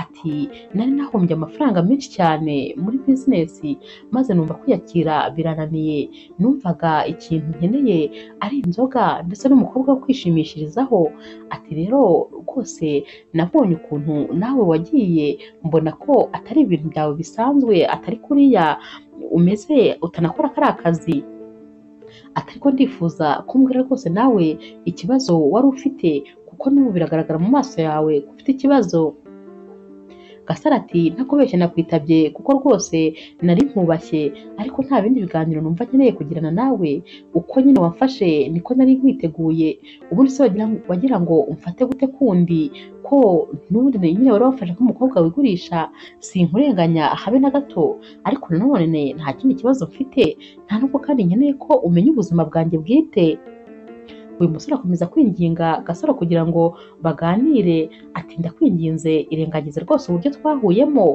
Ati nari nahombye amafaranga menshi cyane muri bizinesi, maze numva kwiyakira birananiye, numvaga ikintu nkeneye ari inzoga ndetse n'umukobwa wo kwishimishirizaho. Ati rero rwose nabonye ukuntu nawe wagiye, mbona ko atari ibintu byawe bisanzwe, atari kuriya umeze, utanakora kariya kazi. Ati ariko ndifuza kumbwira rwose nawe ikibazo wari ufite, kuko n'ubu biragaragara mu maso yawe ko ufite ikibazo. Gasaro ati ntakubeshye nakwitabye kuko rwose nari nkubashye, ariko nta bindi biganiro numva nkeneye kugirana nawe, uko nyine wamfashe niko nari nkwiteguye. Ubundi se wagira ngo umfate gute kundi, ko n'ubundi nyine wari wamfashe nk'umukobwa wigurisha, sinkurenganya habe na gato, ariko nanone nta kindi kibazo mfite, nta nubwo kandi nkeneye ko umenya ubuzima bwanjye bwite. Uyu musore akomeza kwinginga Gasaro kugira ngo baganire, ati ndakwinginze irengagize rwose uburyo twahuyemo,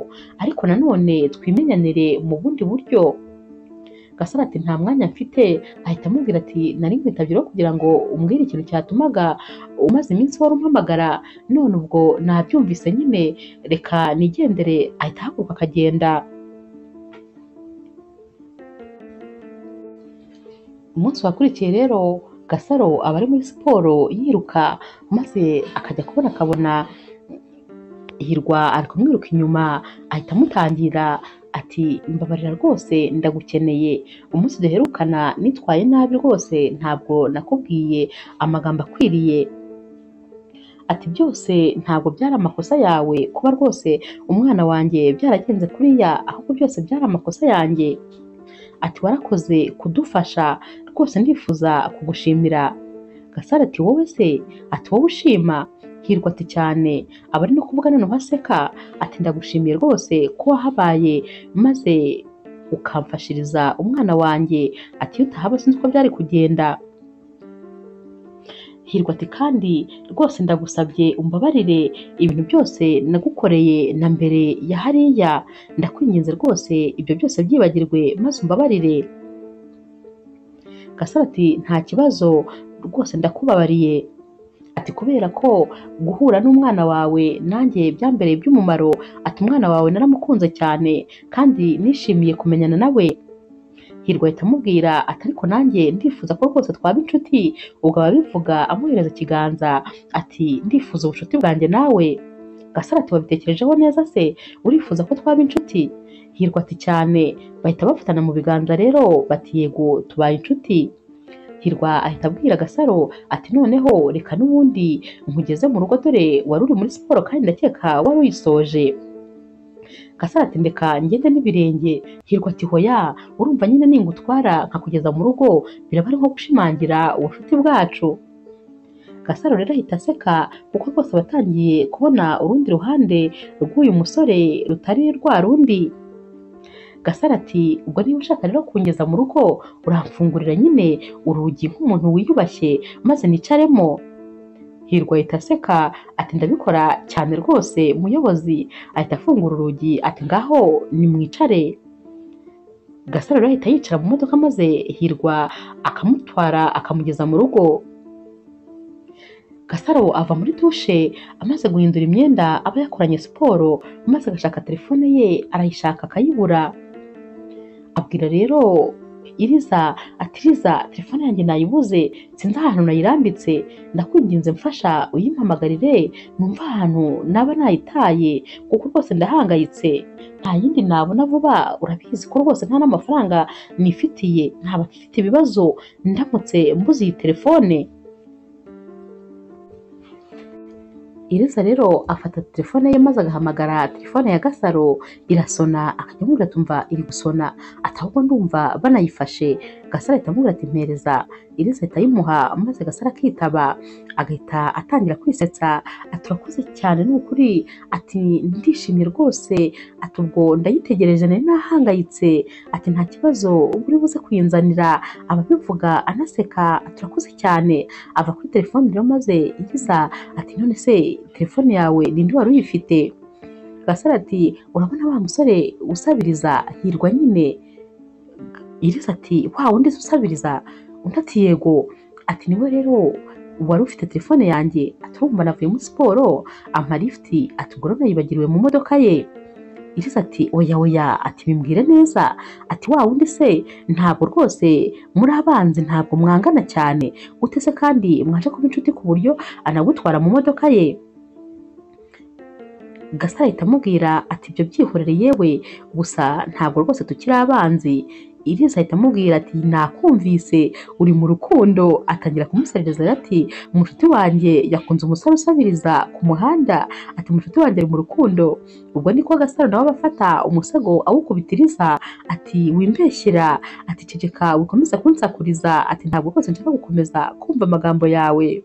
ariko nanone twimenyanire mu bundi buryo. Gasaro ati nta mwanya mfite, ahita amubwira ati nari nkwitabye rero kugira ngo umbwire ikintu cyatumaga umaze iminsi wari umpamagara, none ubwo nabyumvise nyine reka nigendere. Ahita ahaguruka akagenda. Umunsi wakurikiye rero Gasaro aba ari muri siporo yiruka, maze akajya kubona akabona Hirwa ari kumwiruka inyuma, ahita amutangira ati mbabarira rwose ndagukeneye, umunsi duherukana nitwaye nabi rwose ntabwo nakubwiye amagambo akwiriye. Ati byose ntabwo byari amakosa yawe kuba rwose umwana wanjye byaragenze kuriya, ahubwo byose byari amakosa yanjye. Ati warakoze kudufasha rwose ndifuza kugushimira. Gasaro ati wowe se? Ati wowe ushima? Hirwa ati cyane. Aba ari no kuvuga noneho aseka, ati ndagushimiye rwose ko wahabaye maze ukamfashiriza umwana wanjye, ati iyo utahaba sinzi uko byari kugenda. Hirwa ati kandi rwose ndagusabye umbabarire ibintu byose nagukoreye na mbere ya hariya, ndakwinginze rwose ibyo byose byibagirwe maze umbabarire. Gasaro ati nta kibazo rwose ndakubabariye. Ati kubera ko guhura n'umwana wawe nanjye byambereye iby'umumaro, ati umwana wawe naramukunze cyane kandi nishimiye kumenyana nawe. Hirwa ahita amubwira ati ariko nanjye ndifuza ko rwose twaba inshuti. Ubwo ababivuga amuhereza ikiganza ati ndifuza ubucuti bwanjye nawe. Gasaro ati wabitekerejeho neza se, urifuza ko twaba inshuti? Hirwa ati cyane. Bahita bafatana mu biganza rero bati yego tubaye inshuti. Hirwa ahita abwira Gasaro ati noneho reka n'ubundi nkugeze mu rugo, dore wari uri muri siporo kandi ndakeka wari uyisoje. Gasaro ati ndeka ngende n'ibirenge. Hirwa ati hoya, urumva nyine ningutwara nkakugeza mu rugo biraba ari nko gushimangira ubucuti bwacu. Gasaro rero ahita aseka kuko rwose batangiye kubona urundi ruhande rw'uyu musore rutari rwa rundi. Gasaro ati ubwo niba ushaka rero kungeza mu rugo uramfungurira nyine urugi nk'umuntu wiyubashye maze nicaremo. Hirwa ahita aseka ati ndabikora cyane rwose muyobozi. Ahita afungura urugi ati ngaho nimwicare. Gasaro rero ahita yicara mu modoka maze Hirwa akamutwara akamugeza mu rugo. Gasaro ava muri dushe amaze guhindura imyenda aba yakoranye siporo, maze agashaka telefone ye arayishaka akayibura. Abwira rero Iriza ati Iriza telefone yanjye nayibuze, sinzi ahantu nayirambitse, ndakwinginze mfasha uyimpamagarire numva ahantu naba nayitaye kuko rwose ndahangayitse, nta yindi nabona vuba, urabizi ko rwose nta n'amafaranga nifitiye, ntaba mfite ibibazo ndamutse mbuze iyi telefone. Iriza rero afata telefone ye maze agahamagara telefone ya Gasaro irasona, akajya amubwira ati umva iri gusona, ati ahubwo ndumva banayifashe. Gasaro ahita amubwira ati mpereza. Iriza ahita ayimuha maze Gasaro akitaba, agahita atangira kwisetsa ati urakoze cyane ni ukuri, ati ndishimye rwose, ati ubwo ndayitegereje nari nahangayitse, ati nta kibazo ubwo uri buze kuyinzanira. Ababivuga anaseka ati urakoze cyane. Ava kuri telefone rero maze Iriza ati none se telefone yawe ninde wari uyifite? Gasaro ati urabona wa musore usabiriza Hirwa nyine? Iriza ati wa wundi se usabiriza? Undi ati yego. Ati niwe rero wari ufite telefone yanjye, ati urumva navuye muri siporo ampa lifuti, ati ubwo rero nayibagiriwe mu modoka ye. Iriza ati oya oya, ati bimbwire neza, ati wa wundi se ntabwo rwose muri abanzi, ntabwo mwangana cyane ute se kandi mwaje kuba inshuti ku buryo anagutwara mu modoka ye? Gasaro ahita amubwira ati ibyo byihorere yewe, gusa ntabwo rwose tukiri abanzi. Iriza ahita amubwira ati nakumvise uri mu rukundo. Atangira kumusabiriza ati umushuti wanjye yakunze umusore usabiriza ku muhanda, ati umushuti wanjye ari mu rukundo. Ubwo niko Gasaro nawe abafata umusego awukubitiriza ati wimbeshyera, ati ceceka wikomeza kunsakuriza, ati ntabwo rwose nshaka gukomeza kumva amagambo yawe.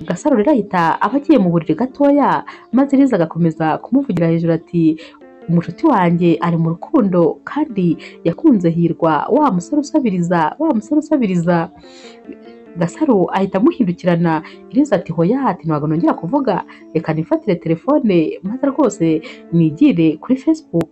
Gasaro rero ahita aba agiye mu buriri gatoya, maze Iriza agakomeza kumuvugira hejuru ati umushuti wanjye ari mu rukundo kandi yakunze Hirwa, wa musore usabiriza, wa musore usabiriza. Gasaro ahita amuhindukirana, Iriza ati hoya, ati ntabwo nongera kuvuga, reka nifatire telefone maze rwose nigire kuri Facebook.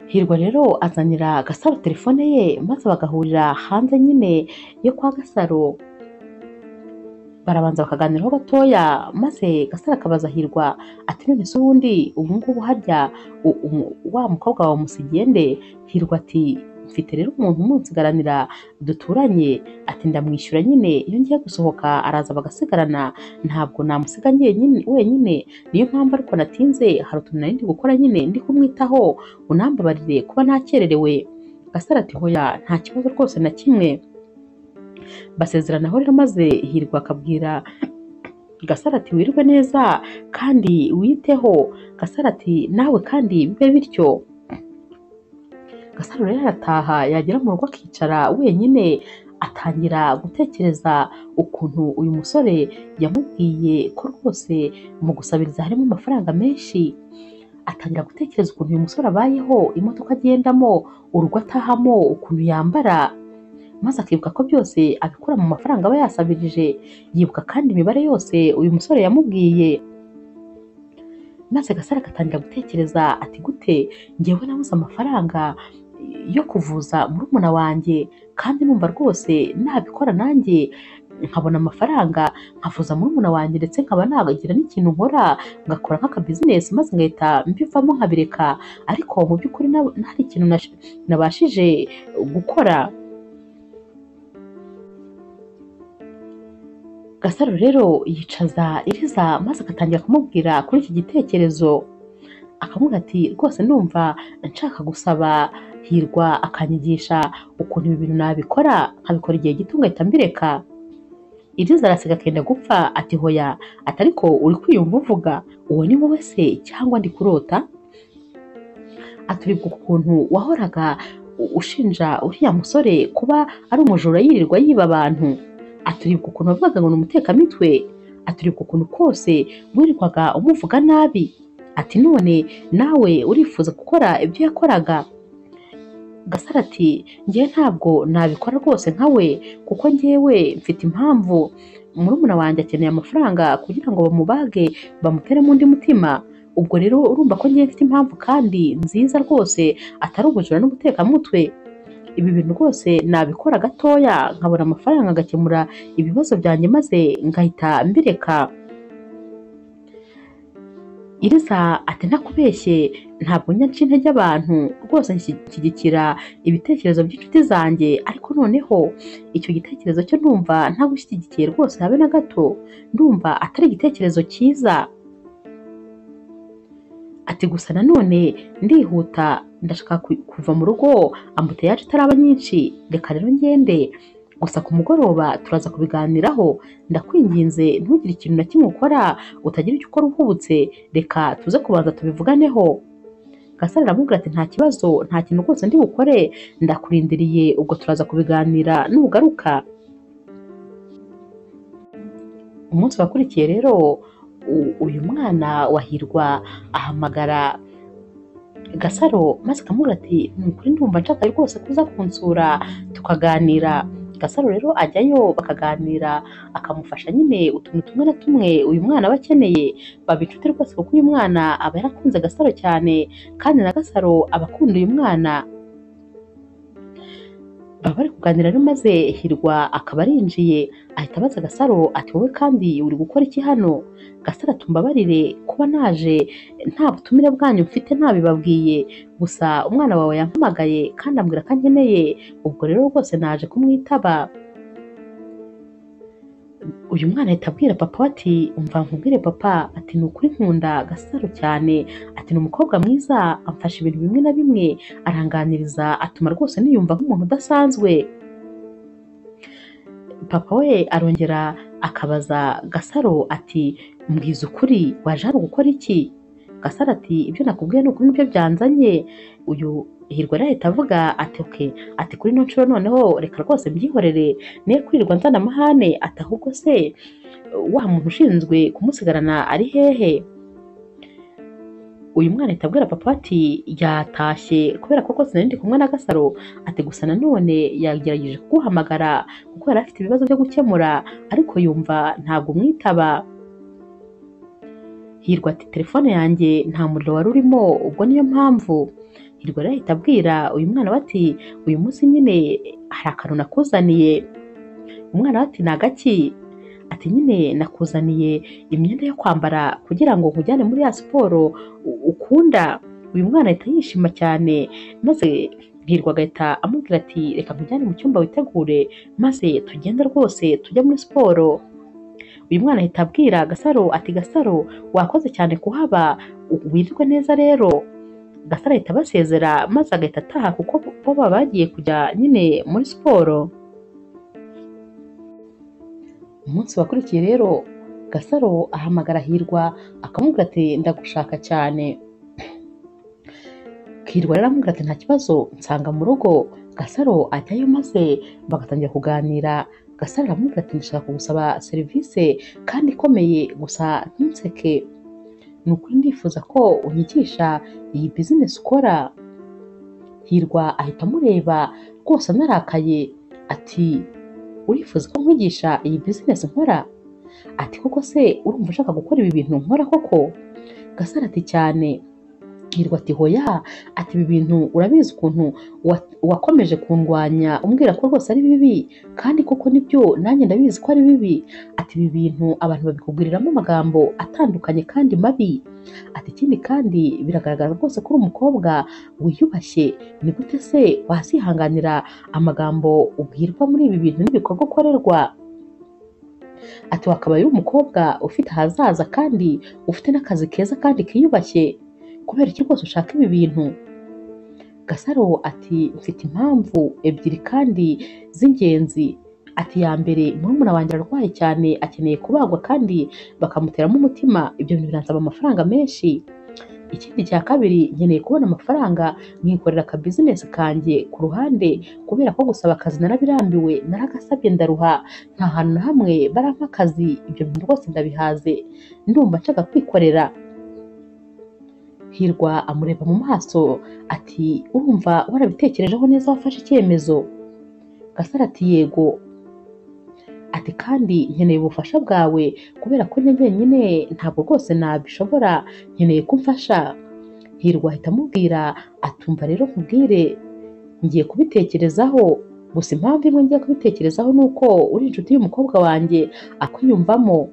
Hirwa rero azanira Gasaro telefone ye maze bagahurira hanze nyine yo kwa Gasaro, barabanza bakaganiraho gatoya, maze Gasaro akabaza Hirwa ati none se ubundi ubu ngubu harya wa mukobwa wawe umusigiye nde? Hirwa ati mfite rero umuntu umunsigaranira duturanye, ati ndamwishyura nyine iyo ngiye gusohoka araza bagasigarana, ntabwo namusiga wenyine, niyo mpamvu ariko natinze, hari utuntu nari ndi gukora nyine ndi kumwitaho, unambabarire kuba nakererewe. Gasaro ati hoya nta kibazo rwose na kimwe. Basezeranaho rero, maze Hirwa akabwira Gasaro ati wirirwe neza kandi witeho. Gasaro ati nawe kandi bibe bityo. Gasaro rero arataha, yagera mu rugo akicara wenyine, atangira gutekereza ukuntu uyu musore yamubwiye ko rwose mu gusabiriza harimo amafaranga menshi. Atangira gutekereza ukuntu uyu musore abayeho, imodoka agendamo, urugo atahamo, ukuntu yambara, maze akibuka ko byose abikura mu mafaranga aba yasabirije. Yibuka kandi imibare yose uyu musore yamubwiye, maze Gasaro agatangira gutekereza ati gute njyewe nabuze amafaranga yo kuvuza murumuna wanjye, kandi numva rwose nabikora nanjye nkabona amafaranga nkavuza murumuna wanjye, ndetse nkaba nagira n'ikintu nkora ngakora nk'akabizinesi maze ngahita mbivamo nkabireka, ariko mu by'ukuri nta ikintu nabashije gukora. Gasaro rero yicaza Iriza maze agatangira kumubwira kuri iki gitekerezo, akamubwira ati rwose ndumva nshaka gusaba Hirwa akanyigisha ukuntu ibi bintu nabikora, nkabikora igihe gito ngahita mbireka. Iriza araseka akenda gupfa ati hoya, ati ariko uri kwiyumva uvuga uwo ni wowe se cyangwa ndi kurota? Aturibwa ukuntu wahoraga ushinja uriya musore kuba ari umujura yirirwa yiba abantu, aturibwa ukuntu wavugaga ngo ni umutekamitwe, aturibwa ukuntu kose wirirwaga umuvuga nabi, ati none nawe urifuza gukora ibyo yakoraga. Gasaro ati njyewe ntabwo nabikora rwose nkawe, kuko njyewe mfite impamvu, murumuna wanjye akeneye amafaranga kugira ngo bamubage bamuteremo undi mutima, ubwo rero urumva ko njyewe mfite impamvu kandi nziza rwose atari ubujura n'ubutekamutwe. Ibi bintu rwose nabikora gatoya nkabona amafaranga ngakemura ibibazo byanjye maze ngahita mbireka. Iriza ati ntakubeshye ntabwo njya nca intege abantu rwose, nshyigikira ibitekerezo by'inshuti zanjye, ariko noneho icyo gitekerezo cyo ndumva ntagushyigikiye rwose habe na gato, ndumva atari igitekerezo cyiza. Ati gusa nanone ndihuta ndashaka kuva mu rugo ambuteyaje itaraba nyinshi, reka rero ngende, gusa ku mugoroba turaza kubiganiraho, ndakwinginze ntugire ikintu na kimwe ukora utagira icyo ukora uhubutse, reka tuze kubanza tubivuganeho. Gasaro aramubwira ati nta kibazo, nta kintu rwose ndi bukore, ndakurindiriye, ubwo turaza kubiganira nugaruka. Umunsi wakurikiye rero uyu mwana wa Hirwa ahamagara Gasaro maze akamubwira ati ni ukuri ndumva nshaka rwose kuza kunsura tukaganira. Gasaro rero ajyayo bakaganira, akamufasha nyine utuntu tumwe na tumwe uyu mwana aba akeneye. Baba inshuti rwose kuko uyu mwana aba yarakunze Gasaro cyane, kandi na Gasaro aba akunda uyu mwana. Baba bari kuganira rero maze Hirwa akaba arinjiye, ahita abaza Gasaro ati wowe kandi uri gukora iki hano? Gasaro ati umbabarire kuba naje nta butumire bwanyu mfite ntabibabwiye, gusa umwana wawe yampamagaye kandi ambwira ko ankeneye, ubwo rero rwose naje kumwitaba. Uyu mwana ahita abwira papa we ati umva nkubwire papa, ati ni ukuri nkunda Gasaro cyane, ati ni umukobwa mwiza, amfasha ibintu bimwe na bimwe, aranganiriza, atuma rwose niyumva nk'umuntu udasanzwe. Papa we arongera akabaza Gasaro ati mbwiza ukuri waje hano gukora iki? Gasaro ati ibyo nakubwiye ni ukuri nibyo byanzanye. Uyu Hirwa rero ahita avuga ati okay, ati kuri ino nshuro noneho reka rwose mbyihorere, niyo kwirirwa nzana amahane, ati ahubwo se wa muntu ushinzwe kumusigarana ari hehe? Uyu mwana ahita abwira papa ati yatashye kubera ko rwose nari ndi kumwe na Gasaro, ati gusa nanone yagerageje kuguhamagara kuko yari afite ibibazo byo gukemura, ariko yumva ntabwo umwitaba. Hirwa ati telefone yanjye nta muriro wari urimo, ubwo niyo mpamvu. Hirwa rero ahita abwira uyu mwana we ati uyu munsi nyine hari akantu nakuzaniye. Umwana we ati ni agaki? Ati nyine nakuzaniye imyenda yo kwambara kugira ngo nkujyane muri ya siporo ukunda. Uyu mwana ahita yishima cyane, maze Hirwa agahita amubwira ati reka nkujyane mu cyumba witegure maze tugende rwose tujye muri siporo. Uyu mwana ahita abwira Gasaro ati Gasaro wakoze cyane kuhaba, wirirwe neza rero. Gasaro ahita abasezera maze agahita ataha kuko bo baba bagiye kujya nyine muri siporo. Umunsi wakurikiye rero Gasaro ahamagara Hirwa akamubwira ati ndagushaka cyane. Hirwa rero aramubwira ati nta kibazo nsanga mu rugo. Gasaro ajyayo maze bagatangira kuganira. Gasaro aramubwira ati ndashaka kugusaba serivisi kandi ikomeye, gusa ntunseke, ni ukuri ndifuza ko unyigisha iyi bizinesi ukora. Hirwa ahita amureba rwose anarakaye ati urifuza ko nkwigisha iyi bizinesi nkora? Ati koko se urumva ushaka gukora ibi bintu nkora koko? Gasaro ati cyane. Hirwa ati hoya, ati ibi bintu urabizi ukuntu wakomeje kundwanya umbwira ko rwose ari bibi, kandi koko nibyo nanjye ndabizi ko ari bibi. Ati ibi bintu abantu babikubwiriramo amagambo atandukanye kandi mabi. Ati ikindi kandi biragaragara rwose ko uri umukobwa wiyubashye, ni gute se wazihanganira amagambo ubwirwa muri ibi bintu n'ibikorwa ukorerwa? Ati wakabaye uri umukobwa ufite ahazaza kandi ufite n'akazi keza kandi kiyubashye, kubera iki rwose ushaka ibi bintu? Gasaro ati mfite impamvu ebyiri kandi z'ingenzi. Ati ya mbere murumuna wanjye ararwaye cyane akeneye kubagwa kandi bakamuteramo umutima, ibyo bintu biransaba amafaranga menshi. Ikindi cya kabiri nkeneye kubona amafaranga nkikorera aka bizinesi kanjye ku ruhande, kubera ko gusaba akazi narabirambiwe, naragasabye ndaruha, nta hantu na hamwe barampa akazi, ibyo bintu rwose ndabihaze, ndumva nshaka kwikorera. Hirwa amureba mu maso ati urumva warabitekerejeho neza wafashe icyemezo? Gasaro ati yego. Ati kandi nkeneye ubufasha bwawe kubera ko njye njyenyine ntabwo rwose nabishobora, nkeneye ko umfasha. Hirwa ahita amubwira atumva rero nkubwire ngiye kubitekerezaho, gusa impamvu imwe ngiye kubitekerezaho ni uko uri inshuti y'umukobwa wanjye akwiyumvamo.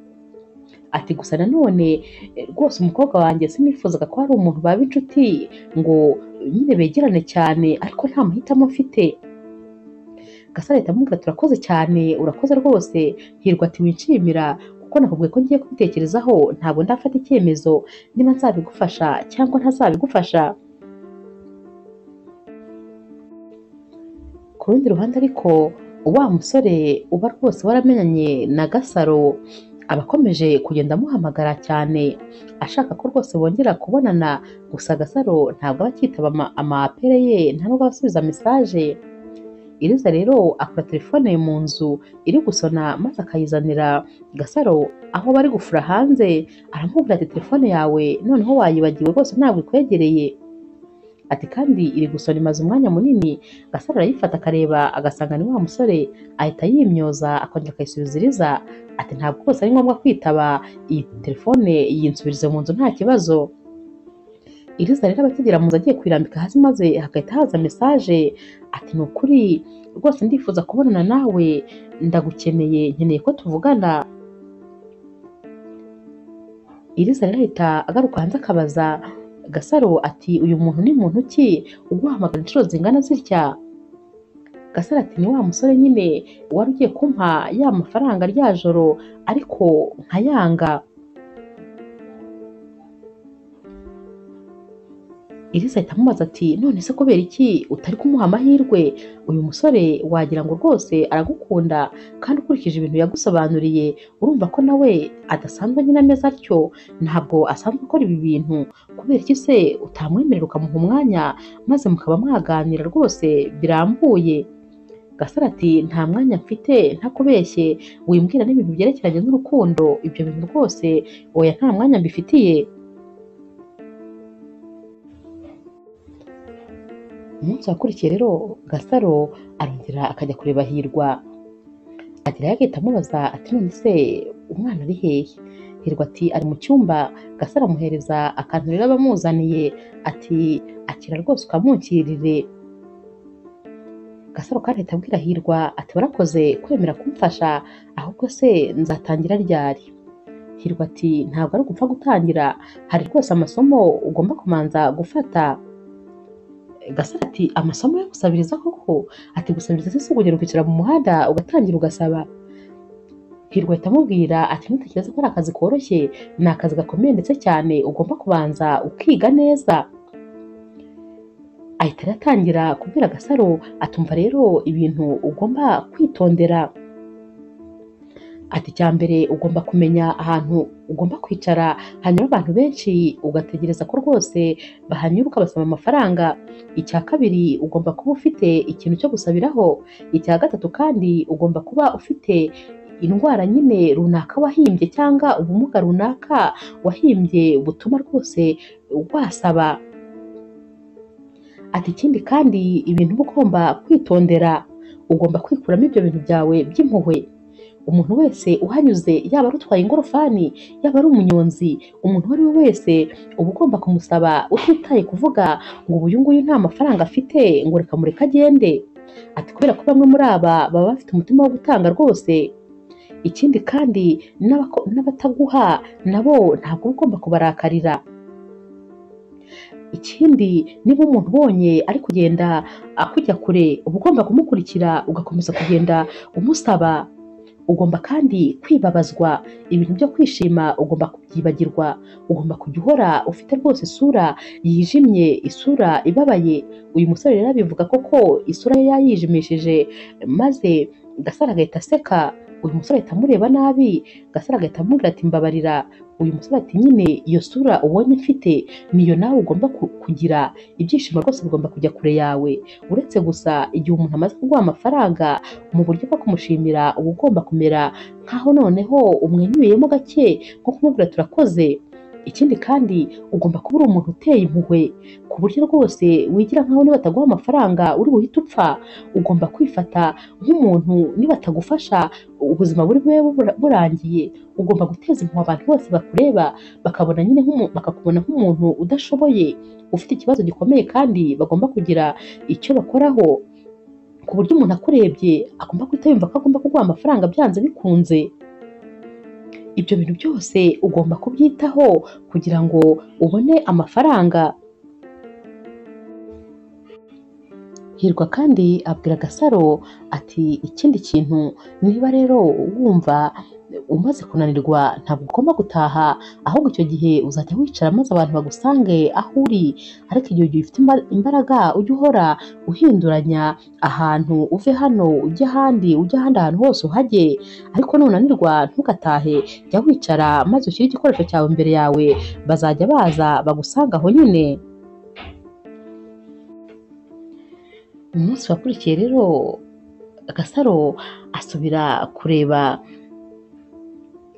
Ati gusa nanone rwose umukobwa wanjye sinifuzaga ko hari umuntu baba inshuti ngo nyine begerane cyane, ariko nta mahitamo mfite. Gasaro ahita amubwira ati urakoze cyane, urakoze rwose. Hirwa ati winshimira kuko nakubwiye ko ngiye kubitekerezaho, ntabwo ndafata icyemezo niba nzabigufasha cyangwa ntazabigufasha. Ku rundi ruhande ariko wa musore uba rwose waramenyanye na Gasaro aba akomeje kugenda amuhamagara cyane ashaka ko rwose bongera kubonana, gusa Gasaro ntabwo aba akitaba amapere ye, nta nubwo aba asubiza mesaje. Iriza rero akura telefone mu nzu iri gusona maze akayizanira Gasaro aho bari gufura hanze, aramubwira ati telefone yawe noneho wayibagiwe rwose ntabwo ikwegereye. Ati kandi iri gusona imaze umwanya munini. Gasaro arayifata akareba agasanga ni wa musore, ahita yimyoza akongera akayisubiza Iriza. Ati ntabwo rwose ari ngombwa kwitaba iyi telefone, yinsubirize mu nzu nta kibazo. Iriza rero aba akigera mu nzu agiye kuyirambika hasi, maze hagahita haza mesaje. Ati ni ukuri rwose ndifuza kubonana nawe, ndagukeneye, nkeneye ko tuvugana. Iriza rero ahita agaruka hanze akabaza Gasaro ati uyu muntu ni muntu ki uguhamagara inshuro zingana zitya? Gasaro ati ni wa musore nyine wari ugiye kumpa ya mafaranga rya joro ariko nkayanga. Iriza ahita amubaza ati none se kubera iki utari kumuha amahirwe? Uyu musore wagira ngo rwose aragukunda, kandi ukurikije ibintu yagusobanuriye urumva ko nawe adasanzwe nyine ameze atyo, ntabwo asanzwe akora ibi bintu. Kubera iki se utamwemerera ukamuha umwanya maze mukaba mwaganira rwose birambuye? Gasaro ati nta mwanya mfite, ntakubeshye, wimbwira n'ibintu byerekeranye n'urukundo, ibyo bintu rwose oya nta mwanya mbifitiye. Umunsi wakurikiye rero Gasaro arongera akajya kureba Hirwa, agerayo agahita amubaza ati none se umwana ari hehe? Hirwa ati ari mu cyumba. Gasaro amuhereza akantu rero abamuzaniye, ati akira rwose ukamunkirire. Gasaro kandi ahita abwira Hirwa ati warakoze kwemera kumfasha, ahubwo se nzatangira ryari? Hirwa ati ntabwo ari ugupfa gutangira, hari rwose amasomo ugomba kumanza gufata. Gasaro ati amasomo yo gusabiriza koko? Ati gusabiriza se si ukugera ukicara mu muhanda ugatangira ugasaba? Hirwa ahita amubwira ati ntutekereze ko ari akazi koroshye, ni akazi gakomeye ndetse cyane, ugomba kubanza ukiga neza. Ahita aratangira kubwira Gasaro atumva rero ibintu ugomba kwitondera. Ati icya mbere ugomba kumenya ahantu ugomba kwicara, hanyuma abantu benshi ugategereza ko rwose bahanyura ukabasaba amafaranga. Icya kabiri ugomba kuba ufite ikintu cyo gusabiraho. Icya gatatu kandi ugomba kuba ufite indwara nyine runaka wahimbye cyangwa ubumuga runaka wahimbye butuma rwose wasaba. Ati ikindi kandi ibintu uba ugomba kwitondera, ugomba kwikuramo ibyo bintu byawe by'impuhwe. Umuntu wese uhanyuze, yaba ari utwaye ingorofani, yaba ari umunyonzi, umuntu uwo ari we wese uba ugomba kumusaba utitaye kuvuga ngo uyu nguyu nta mafaranga afite ngo reka mureke agende. Ati kubera ko bamwe muri aba baba bafite umutima wo gutanga rwose. Ikindi kandi n'abataguha nabo ntabwo uba ugomba kubarakarira. Ikindi niba umuntu ubonye ari kugenda akujya kure, uba ugomba kumukurikira ugakomeza kugenda umusaba. Ugomba kandi kwibabazwa, ibintu byo kwishima ugomba kubyibagirwa, ugomba kujya uhora ufite rwose isura yijimye, isura ibabaye. Uyu musore rero abivuga koko isura ye yayijimishije, maze Gasaro agahita aseka. Uyu musore ahita amureba nabi, Gasaro agahita amubwira ati mbabarira. Uyu musore ati nyine iyo sura ubonye mfite niyo nawe ugomba kugira, ibyishimo rwose bigomba kujya kure yawe. Uretse gusa igihe umuntu amaze kuguha amafaranga mu buryo bwo kumushimira, uba ugomba kumera nkaho noneho umwenyuyemo gake, nko kumubwira turakoze. Ikindi kandi ugomba kuba uri umuntu uteye impuhwe, ku buryo rwose wigira nkaho niba bataguha amafaranga uri buhite upfa. Ugomba kwifata nk'umuntu niba batagufasha ubuzima buri bube burangiye. Ugomba guteza impuhwe abantu bose bakureba, bakabona nyine bakakubona nk'umuntu udashoboye, ufite ikibazo gikomeye kandi bagomba kugira icyo bakoraho, ku buryo umuntu akurebye agomba guhita yumva ko agomba kuguha amafaranga byanze bikunze. Ibyo bintu byose ugomba kubyitaho kugira ngo ubone amafaranga. Hirwa kandi abwira Gasaro ati ikindi kintu, niba rero wumva umaze kunanirwa ntabwo ugomba gutaha, ahubwo icyo gihe uzajya wicara maze abantu bagusange aho uri, ariko igihe ufite imbaraga ujye uhora uhinduranya ahantu, uve hano ujye ahandi, ujye ahandi, ahantu hose uhajye, ariko nunanirwa ntugatahe, jya wicara maze ushyire igikoresho cyawe imbere yawe, bazajya baza bagusanga aho nyine. Umunsi wakurikiye rero Gasaro asubira kureba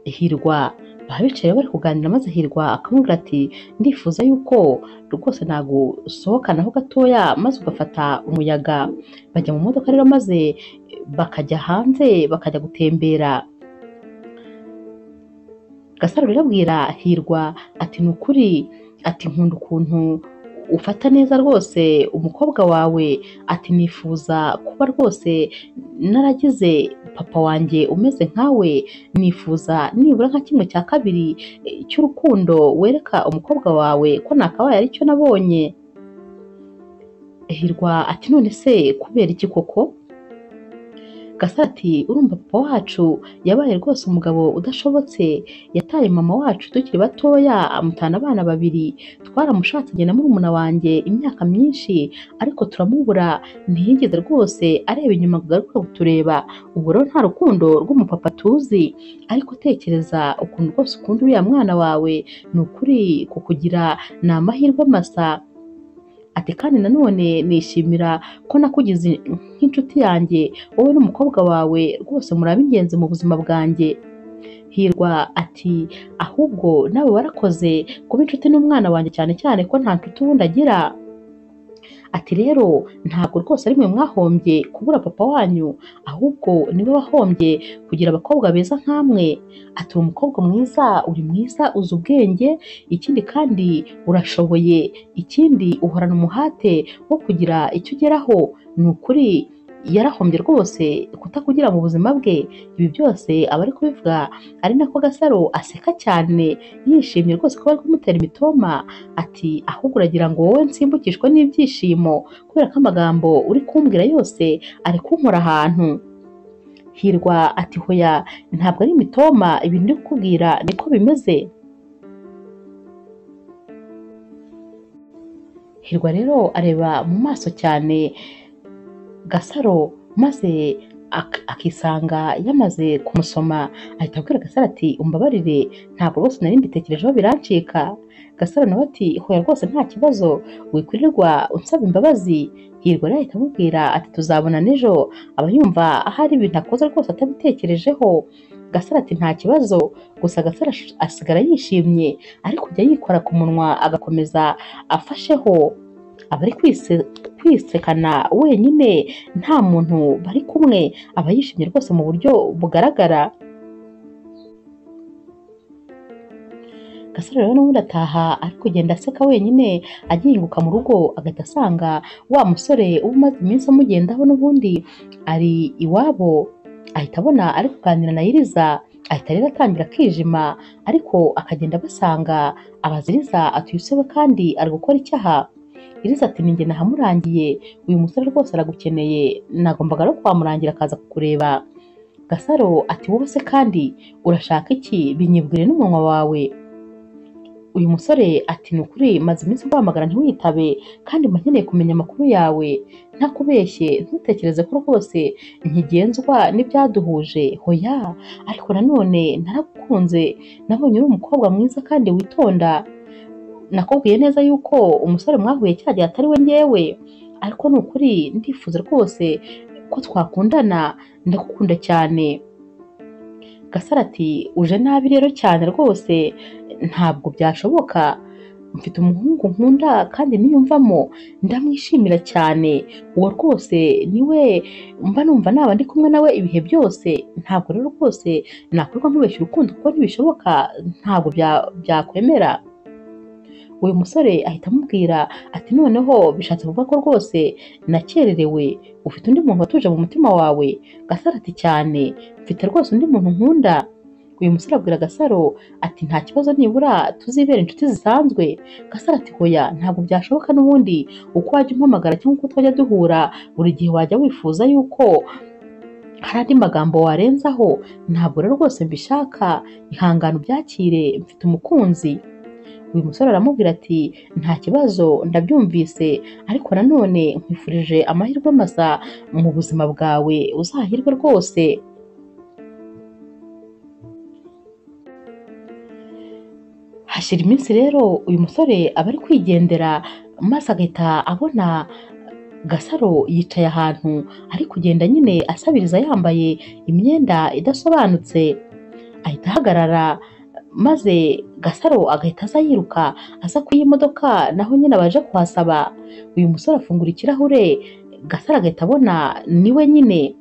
Hirwa, Baba bicaye bari kuganira maze Hirwa akamubwira ati ndifuza yuko rwose nagusohokanaho gatoya maze ugafata umuyaga. Bajya mu modoka rero maze bakajya hanze bakajya gutembera. Gasaro rero abwira Hirwa ati ni ukuri, ati nkunda ukuntu ufata neza rwose umukobwa wawe, ati nifuza kuba rwose naragize papa wanjye umeze nkawe, nifuza nibura nka 1/2 cy'urukundo wereka umukobwa wawe ko nakabaye aricyo nabonye. Hirwa ati none se kubera iki koko? Gasaro ati urumva papa wacu yabaye rwose umugabo udashobotse, yataye mama wacu tukiri batoya amutana abana babiri, twaramushatse njye na murumuna wanjye imyaka myinshi ariko turamubura, ntiyigeze rwose areba inyuma ngo agaruke kutureba, ubwo rero nta rukundo rw'umupapa tuzi, ariko tekereza ukuntu rwose ukunda uriya mwana wawe, ni ukuri kukugira ni amahirwe masa. Ati kandi nanone nishimira ko nakugize nk'inshuti yanjye, wowe n'umukobwa wawe rwose muri ab'ingenzi mu buzima bwanjye. Hirwa ati ahubwo nawe warakoze kuba inshuti n'umwana wanjye, cyane cyane ko nta nshuti ubundi agira. Ati rero ntabwo rwose ari mwe mwahombye kubura papa wanyu, ahubwo niwe wahombye kugira abakobwa beza nkamwe. Ati uri umukobwa mwiza, uri mwiza, uzi ubwenge, ikindi kandi urashoboye, ikindi uhorana umuhate wo kugira icyo ugeraho, ni ukuri yarahombye rwose kutakugira mu buzima bwe. Ibi byose aba ari kubivuga ari nako Gasaro aseka cyane yishimye rwose ko bari kumutera imitoma. Ati ahubwo uragira ngo wowe nsimbukishwe n'ibyishimo kubera ko amagambo uri kumbwira yose ari kunkora ahantu. Hirwa ati hoya ntabwo ari imitoma, ibintu ndi kukubwira niko bimeze. Hirwa rero areba mu maso cyane Gasaro maze akisanga yamaze kumusoma, ahita abwira Gasaro ati umbabarire ntabwo rwose nari mbitekerejeho birancika. Gasaro nawe ati hoya rwose nta kibazo, wikwirirwa unsaba imbabazi. Hirwa rero ahita amubwira ati tuzabona n'ejo, aba yumva ahari ibintu akoze rwose atabitekerejeho. Gasaro ati nta kibazo, gusa Gasaro asigara yishimye ari kujya yikora ku munwa agakomeza afasheho, aba ari kwisekana wenyine nta muntu bari kumwe, aba yishimye rwose mu buryo bugaragara. Gasaro rero n'ubundi ataha ari kugenda aseka wenyine, agihinguka mu rugo agahita asanga wa musore uba umaze iminsi amugendaho n'ubundi ari iwabo, ahita abona ari kuganira na Iriza, ahita rero atangira akijima, ariko akagenda abasanga abaza Iriza ati uyu se we kandi ari gukora icyaha? Iriza ati ninjye nahamurangiye, uyu musore rwose aragukeneye, nagombaga no kuhamurangira akaza kukureba. Gasaro ati wowe se kandi urashaka iki? Binyibwire n'umunwa wawe. Uyu musore ati ni ukuri maze iminsi nguhamagara ntiwitabe, kandi mba nkeneye kumenya amakuru yawe, ntakubeshye ntutekereze ko rwose nkigenzwa n'ibyaduhuje, hoya, ariko nanone naragukunze, nabonye uri umukobwa mwiza kandi witonda, nakubwiye neza yuko umusore mwahuye cya gihe atari we njyewe, ariko ni ukuri ndifuza rwose ko twakundana, ndagukunda cyane. Gasaro ati uje nabi rero cyane rwose ntabwo byashoboka, mfite umuhungu nkunda kandi niyumvamo ndamwishimira cyane, uwo rwose niwe mba numva naba ndi kumwe nawe ibihe byose, ntabwo rero rwose nakorwa nkubeshya urukundo kuko ntibishoboka, ntabwo byakwemera. Uyu musore ahita amubwira ati noneho bishatse kuvuga ko rwose nakererewe, ufite undi muntu watuje mu mutima wawe? Gasaro ati cyane, mfite rwose undi muntu nkunda. Uyu musore abwira Gasaro ati nta kibazo nibura tuzibera inshuti zisanzwe. Gasaro ati hoya ntabwo byashoboka, n'ubundi uko wajya umpamagara cyangwa uko twajya duhura buri gihe wajya wifuza yuko hari andi magambo warenzaho, ntabwo rero rwose mbishaka, ihangane ubyakire, mfite umukunzi. Uyu musore aramubwira ati nta kibazo ndabyumvise, ariko nanone nkwifurije amahirwe masa mu buzima bwawe, uzahirwe rwose. Hashira iminsi rero uyu musore aba ari kwigendera maze agahita abona Gasaro yicaye ahantu ari kugenda nyine asabiriza yambaye imyenda idasobanutse, ahita ahagarara Maze Gasaro agahita aza yiruka aza ku imodoka, naho nyine abaje kuhasaba. Uyu musore afungura ikirahure, Gasaro agahita abona niwe nyine,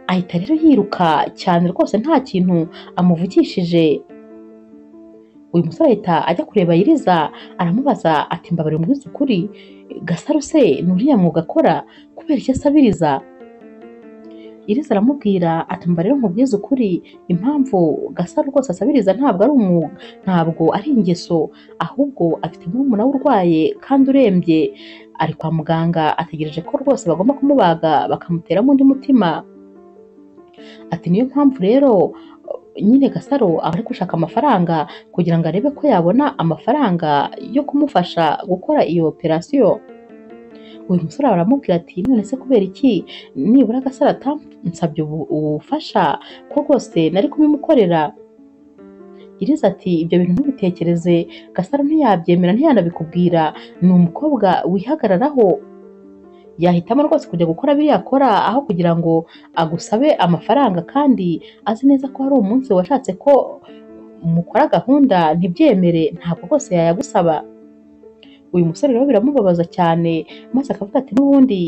ahita rero yiruka cyane rwose nta kintu amuvugishije. Uyu musore ahita ajya kureba Iriza, aramubaza ati mbabarira umbwize ukuri, Gasaro se ni uriya mwuga akora kubera icyo asabiriza? Iriza aramubwira ati mba rero nkubwize ukuri, impamvu Gasaro rwose asabiriza ntabwo ari umwuga, ntabwo ari ingeso, ahubwo afite murumuna we urwaye kandi urembye, ari kwa muganga ategereje ko rwose bagomba kumubaga bakamuteramo undi mutima. Ati niyo mpamvu rero nyine Gasaro aba ari gushaka amafaranga kugira ngo arebe ko yabona amafaranga yo kumufasha gukora iyo operasiyo. Uyu musore aramubwira ati none se kubera iki nibura Gasaro atansabye ubufasha ko rwose nari kubimukorera? Iriza ati ibyo bintu ntubitekereze, Gasaro ntiyabyemera ntiyanabikubwira, ni umukobwa wihagararaho, yahitamo rwose kujya gukora biriya akora aho kugira ngo agusabe amafaranga, kandi azi neza ko hari umunsi washatse ko mukora gahunda ntibyemere, ntabwo rwose yayagusaba. Uyu musore rero biramubabaza cyane, maze akavuga ati n'ubundi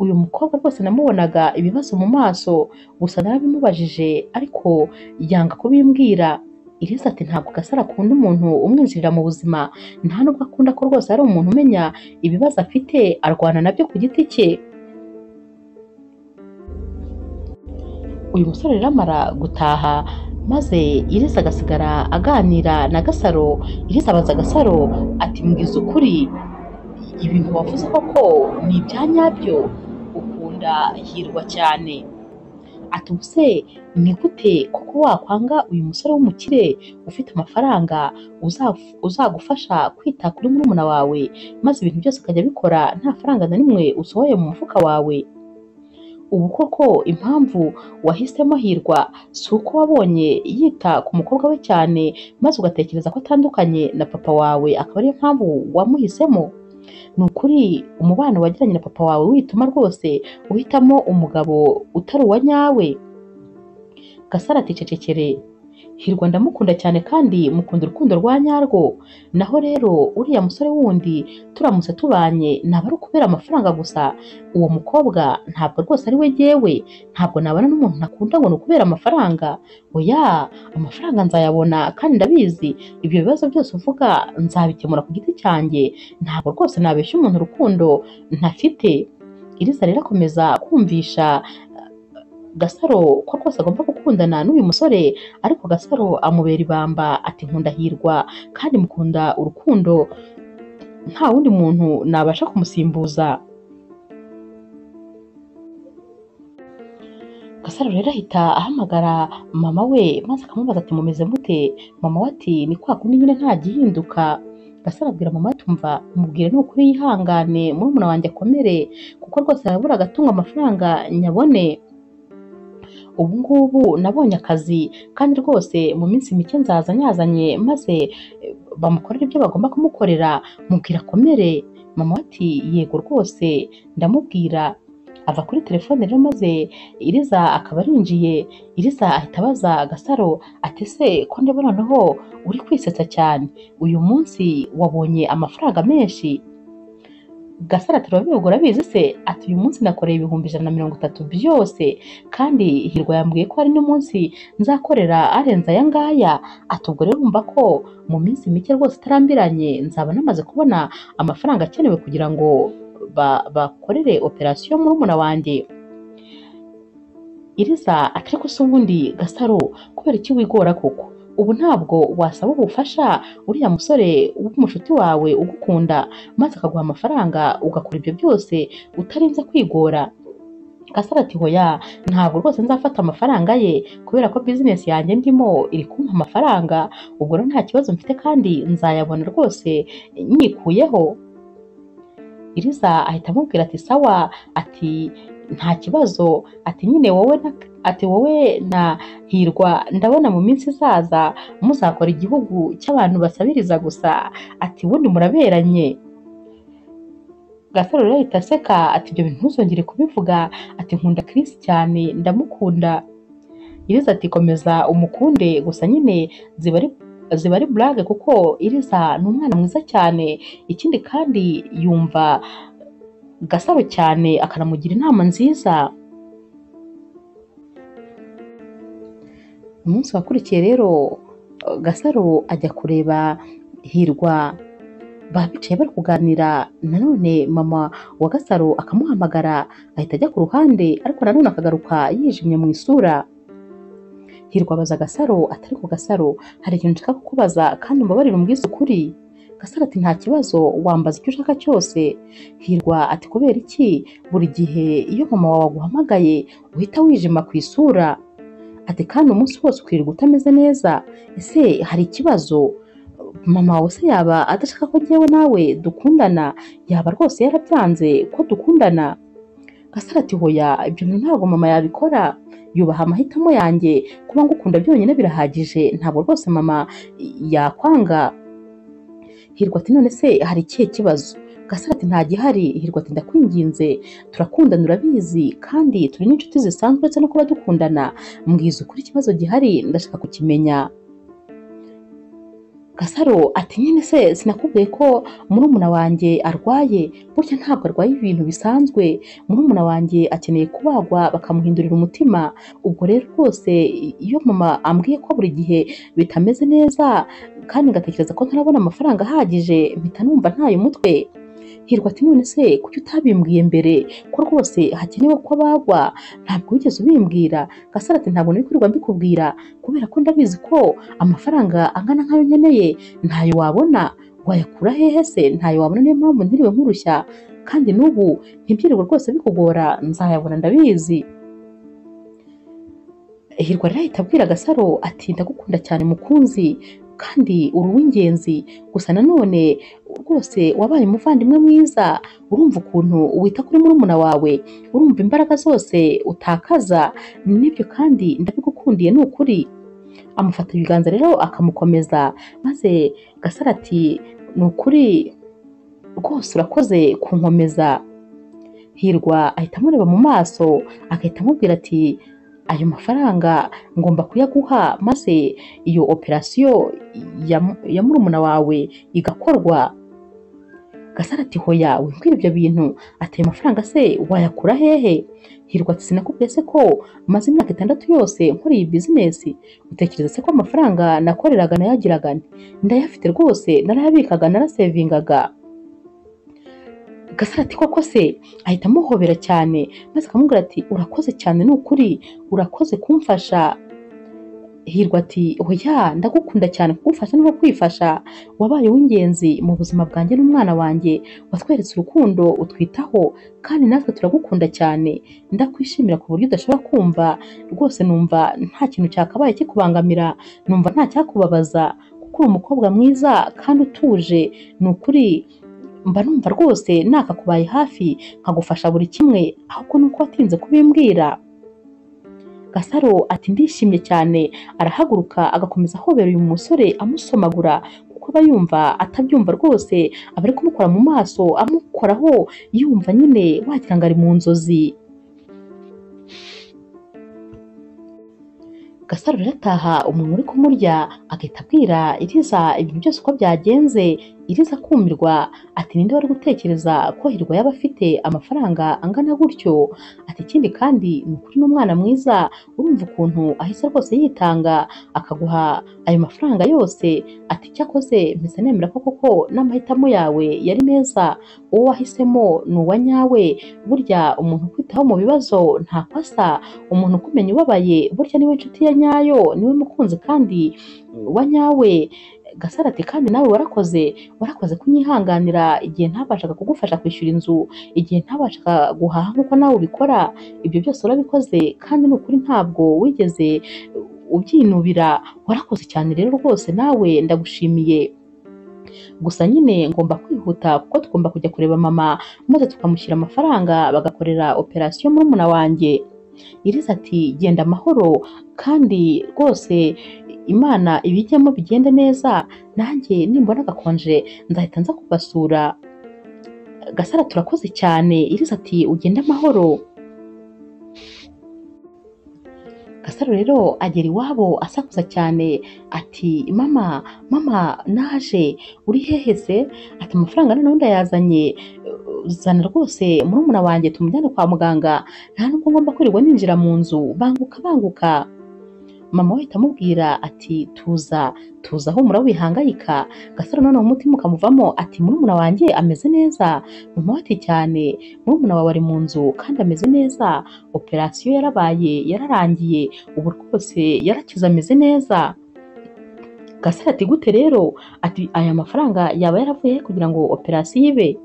uyu mukobwa rwose namubonaga ibibazo mu maso, gusa narabimubajije ariko yanga kubimbwira. Iriza ati ntabwo Gasaro akunda umuntu umwinjirira mu buzima, nta nubwo akunda ko rwose ari umuntu umenya ibibazo afite arwana nabyo ku giti cye. Uyu musore rero amara gutaha, maze Iriza agasigara aganira na Gasaro. Iriza abaza Gasaro ati mbwiza ukuri, ibintu wavuze koko ni ibya nyabyo, ukunda Hirwa cyane. Ati ubuse ni gute koko wakwanga uyu musore w'umukire ufite amafaranga uzagufasha kwita kuri murumuna wawe, maze ibintu byose akajya abikora nta faranga na rimwe usohoye mu mufuka wawe? Ubu koko impamvu wahisemo Hirwa si uko wabonye yita ku mukobwa we cyane, maze ugatekereza ko atandukanye na papa wawe akaba ariyo mpamvu wamuhisemo? Ni ukuri umubano wagiranye na papa wawe wituma rwose uhitamo umugabo utari uwa nyawe. Gasaro ati cecekere, Hirwa ndamukunda cyane kandi mukunda urukundo rwa nyarwo, naho rero uriya musore wundi turamutse tubanye naba ari ukubera amafaranga gusa, uwo mukobwa ntabwo rwose ari we jyewe, ntabwo nabana n'umuntu ntakunda ngo ni ukubera amafaranga, oya amafaranga nzayabona kandi ndabizi, ibyo bibazo byose uvuga nzabikemura ku giti cyanjye, ntabwo rwose nabeshya umuntu urukundo ntafite. Iriza rero akomeza kumvisha Gasaro ko rwose agomba gukundana n'uyu musore, ariko Gasaro amubera ibamba ati nkunda Hirwa kandi mukunda urukundo, nta wundi muntu nabasha kumusimbuza. Gasaro rero ahita ahamagara mama we maze akamubaza ati mumeze mute? Mama we ati ni kwa kundi nyine nta gihinduka. Gasaro abwira mama ati umva mubwire ni ukuri yihangane, murumuna wanjye akomere kuko rwose arabura agatunga amafaranga nyabone. Ubu ngubu nabonye akazi kandi rwose mu minsi mike nzaza nyazanye maze bamukorere ibyo bagomba kumukorera, mubwira akomere. Mama ati yego rwose ndamubwira. Ava kuri telefone rero maze Iriza akaba arinjiye. Iriza ahita abaza Gasaro ati ese ko ndabona noneho uri kwisetsa cyane, uyu munsi wabonye amafaranga menshi? Gasaro ati urabivuga urabizi se? Ati uyu munsi nakoreye 130,000 byose, kandi Hirwa yambwiye ko hari n'umunsi nzakorera arenze aya ngaya. Ati ubwo rero urumva ko mu minsi mike rwose itarambiranye nzaba namaze kubona amafaranga akenewe kugira ngo bakorere operasiyo murumuna wanjye. Iriza ati ariko se ubundi Gasaro kubera iki wigora koko? Ubu ntabwo wasaba ubufasha uriya musore w'umushuti wawe ugukunda maze akaguha amafaranga ugakora ibyo byose utarinze kwigora? Gasaro ati hoya ntabwo rwose nzafata amafaranga ye kubera ko bizinesi yanjye ndimo iri kumpa amafaranga, ubwo rero nta kibazo mfite kandi nzayabona rwose nyikuyeho. Iriza ahita amubwira ati sawa, ati nta kibazo, ati nyine wowe na ati wowe na Hirwa ndabona mu minsi izaza muzakora igihugu cy'abantu basabiriza gusa, ati ubundi muraberanye. Gasaro rero ahita aseka ati ibyo bintu ntuzongere kubivuga, ati nkunda Chris cyane ndamukunda. Iriza ati komeza umukunde, gusa nyine ziba ari burage kuko Iriza ni umwana mwiza cyane, ikindi kandi yumva Gasaro cyane akanamugira inama nziza. Umunsi wakurikiye rero Gasaro ajya kureba Hirwa, bicaye bari kuganira, nanone mama wa Gasaro akamuhamagara ahita ajya ku ruhande, ariko nanone akagaruka yijimye mu isura. Hirwa abaza Gasaro ati ariko Gasaro hari ikintu nshaka kukubaza kandi umbabarire umbwize ukuri. Gasaro ati nta kibazo, wambaza icyo ushaka cyose. Hirwa ati kubera iki buri gihe iyo mama wawe aguhamagaye uhita wijima ku isura? Ati kandi umunsi wose ukirirwa utameze neza, ese hari ikibazo? Mama wawe se yaba adashaka ko njyewe nawe dukundana? Yaba rwose yarabyanze ko dukundana? Gasaro ati hoya, ibyo bintu ntabwo mama yabikora, yubaha amahitamo yanjye, kuba ngukunda byonyine birahagije, ntabwo rwose mama yakwanga. Hirwa ati none se hari ikihe kibazo? Gasaro ati nta gihari. Hirwa ati ndakwinginze, turakundana urabizi, kandi turi n'inshuti zisanzwe uretse no kuba dukundana, mbwiza ukuri ikibazo gihari ndashaka kukimenya. Gasaro ati nyine se sinakubwiye ko murumuna wanjye arwaye? Burya ntabwo arwaye ibintu bisanzwe, murumuna wanjye akeneye kubagwa bakamuhindurira umutima. Ubwo rero rwose iyo mama ambwiye ko buri gihe bitameze neza kandi ngatekereza ko ntarabona amafaranga ahagije, mpita numva ntaye umutwe. Hirwa ati none se kuki utabimbwiye mbere ko rwose hakenewe ko abagwa? Ntabwo wigeze ubimbwira. Gasaro ati ntabwo nari kwirirwa mbikubwira kubera ko ndabizi ko amafaranga angana nk'ayo nkeneye ntayo wabona, wayakura hehe se? Ntayo wabona, niyo mpamvu ntiriwe nkurushya, kandi n'ubu ntibyirirwe rwose bikugora, nzayabona ndabizi. Hirwa rero ahita abwira Gasaro ati ndagukunda cyane mukunzi, kandi uri uw'ingenzi, gusa nanone rwose wabaye umuvandimwe mwiza, urumva ukuntu wita kuri murumuna wawe, urumva imbaraga zose utakaza, nibyo kandi ndabigukundiye ni ukuri. Amufata ibiganza rero akamukomeza, maze Gasaro ati ni ukuri rwose urakoze kunkomeza. Hirwa ahita amureba mu maso agahita amubwira ati ayo mafaranga ngomba kuyaguha maze iyo operasiyo ya murumuna wawe igakorwa. Gasaro ati hoya wimbwira ibyo bintu, ati ayo mafaranga se wayakura hehe? Hirwa ati sinakubwiye se ko maze imyaka 6 yose nkora iyi bizinesi, utekereza se ko amafaranga nakoreraga nayagiraga nte? Ndayafite rwose, narayabikaga, narasevingaga. Gasaro ati koko se? Ahita amuhobera cyane maze akamubwira ati urakoze cyane ni ukuri, urakoze kumfasha. Hirwa ati oya ndagukunda cyane, kugufasha no kwifasha, wabaye uw'ingenzi mu buzima bwanjye n'umwana wanjye, watweretse urukundo utwitaho, kandi natwe turagukunda cyane, ndakwishimira ku buryo udashobora kumva, rwose numva nta kintu cyakabaye kikubangamira, numva nta cyakubabaza, kuko uri umukobwa mwiza kandi utuje, ni ukuri mba numva rwose nakakubaye hafi nkagufasha buri kimwe, ahubwo nuko watinze kubimbwira. Gasaro ati ndishimye cyane, arahaguruka agakomeza ahobera uyu musore amusomagura, kuko aba yumva atabyumva rwose, aba ari kumukora mu maso amukoraho yumva nyine wagira ngo ari mu nzozi. Gasaro rero ataha umuntu uri kumurya agahita abwira Iriza ibintu byose uko byagenze. Iriza akumirwa ati ninde wari gutekereza ko Hirwa yaba afite amafaranga angana gutyo? Ati ikindi kandi ni ukuri n'umwana mwiza, urumva ukuntu ahise rwose yitanga akaguha ayo mafaranga yose. Ati cyakoze mpise nemera ko koko n'amahitamo yawe yari meza, uwo wahisemo ni uwa nyawe, burya umuntu ukwitaho mu bibazo ntako asa, umuntu ukumenya ubabaye burya niwe nshuti ya nyayo, niwe mukunzi kandi wa nyawe. Gasaro ati kandi nawe warakoze, warakoze kunyihanganira igihe ntabashaga kugufasha kwishyura inzu, igihe ntabashaga guhaha nk'uko nawe ubikora, ibyo byose urabikoze kandi ni ukuri ntabwo wigeze ubyinubira, warakoze cyane rero rwose nawe ndagushimiye. Gusa nyine ngomba kwihuta kuko tugomba kujya kureba mama maze tukamushyira amafaranga bagakorera operasiyo murumuna wanjye. Iriza ati genda amahoro kandi rwose Imana ibijyamo bigende neza, nanjye nimbona agakonje nzahita nza kubasura. Gasaro turakoze cyane. Iriza ati ugende amahoro. Gasaro Gasaro rero agera iwabo asakuza cyane ati mama mama naje, uri hehe se? Ati amafaranga noneho ndayazanye, zana rwose murumuna wanjye tumujyane kwa muganga, nta nubwo ngomba kwirirwa ninjira mu nzu, banguka banguka. Mama we ahita amubwira ati tuza tuza humura wihangayika. Gasaro noneho umutima ukamuvamo ati murumuna wanjye ameze neza? Mama we ati cyane, murumuna wawe ari mu nzu kandi ameze neza, operasiyo yarabaye yararangiye, ubu rwose yarakize ameze neza. Gasaro ati gute rero? Ati aya mafaranga yaba yaravuye he kugira ngo operasiyo ibe?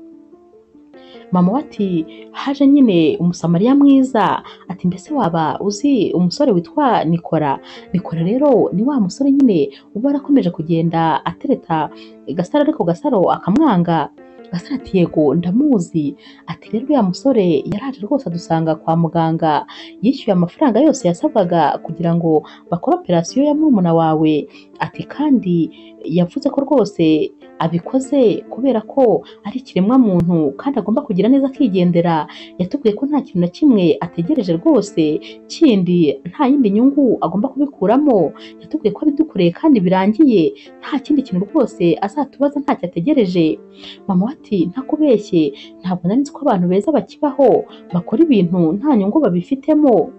Mama we ati haje nyine umusamariya mwiza, ati mbese waba uzi umusore witwa Nikora? Nikora rero ni wa musore nyine uba warakomeje kugenda atereta Gasaro ariko Gasaro akamwanga. Gasaro ati yego ndamuzi. Ati rero uriya musore yaraje rwose adusanga kwa muganga, yishyuye amafaranga yose yasabwaga kugira ngo bakore operasiyo ya murumuna wawe. Ati kandi yavuze ko rwose abikoze kubera ko ari ikiremwa muntu kandi agomba kugira neza akigendera. Yatubwiye ko nta kintu na kimwe ategereje rwose kindi, nta yindi nyungu agomba kubikuramo. Yatubwiye ko abidukoreye kandi birangiye, nta kindi kintu rwose azatubaza, ntacyo ategereje. Mama we ati ntakubeshye, ntabwo nari nzi ko abantu beza bakibaho bakora ibintu nta nyungu babifitemo.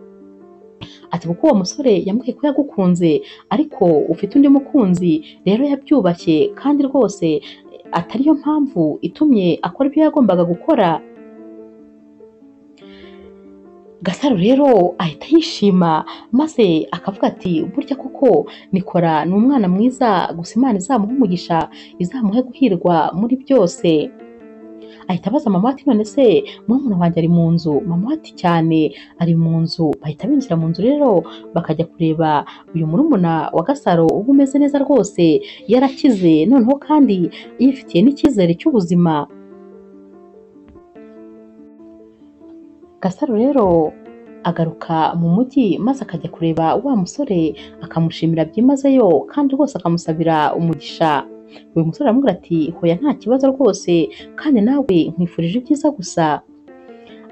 Ati kuko uwo musore yambwiye ko yagukunze ariko ufite undi mukunzi, rero yabyubashye kandi rwose atariyo mpamvu itumye akora ibyo yagombaga gukora. Gasaro rero ahita yishima maze akavuga ati burya koko Nikora ni umwana mwiza, gusa Imana izamuhe umugisha, izamuhe guhirwa muri byose. Ahita abaza mama ati none se murumuna wanjye ari mu nzu? Mama ati cyane ari mu nzu. Bahita binjira mu nzu rero bakajya kureba uyu murumuna wa Gasaro uba umeze neza rwose, yarakize noneho kandi yifitiye n'icyizere cy'ubuzima. Gasaro rero agaruka mu mujyi maze akajya kureba wa musore akamushimira byimazeyo kandi rwose akamusabira umugisha. Uyu musore aramubwira ati hoya nta kibazo rwose kandi nawe nkwifurije ibyiza gusa.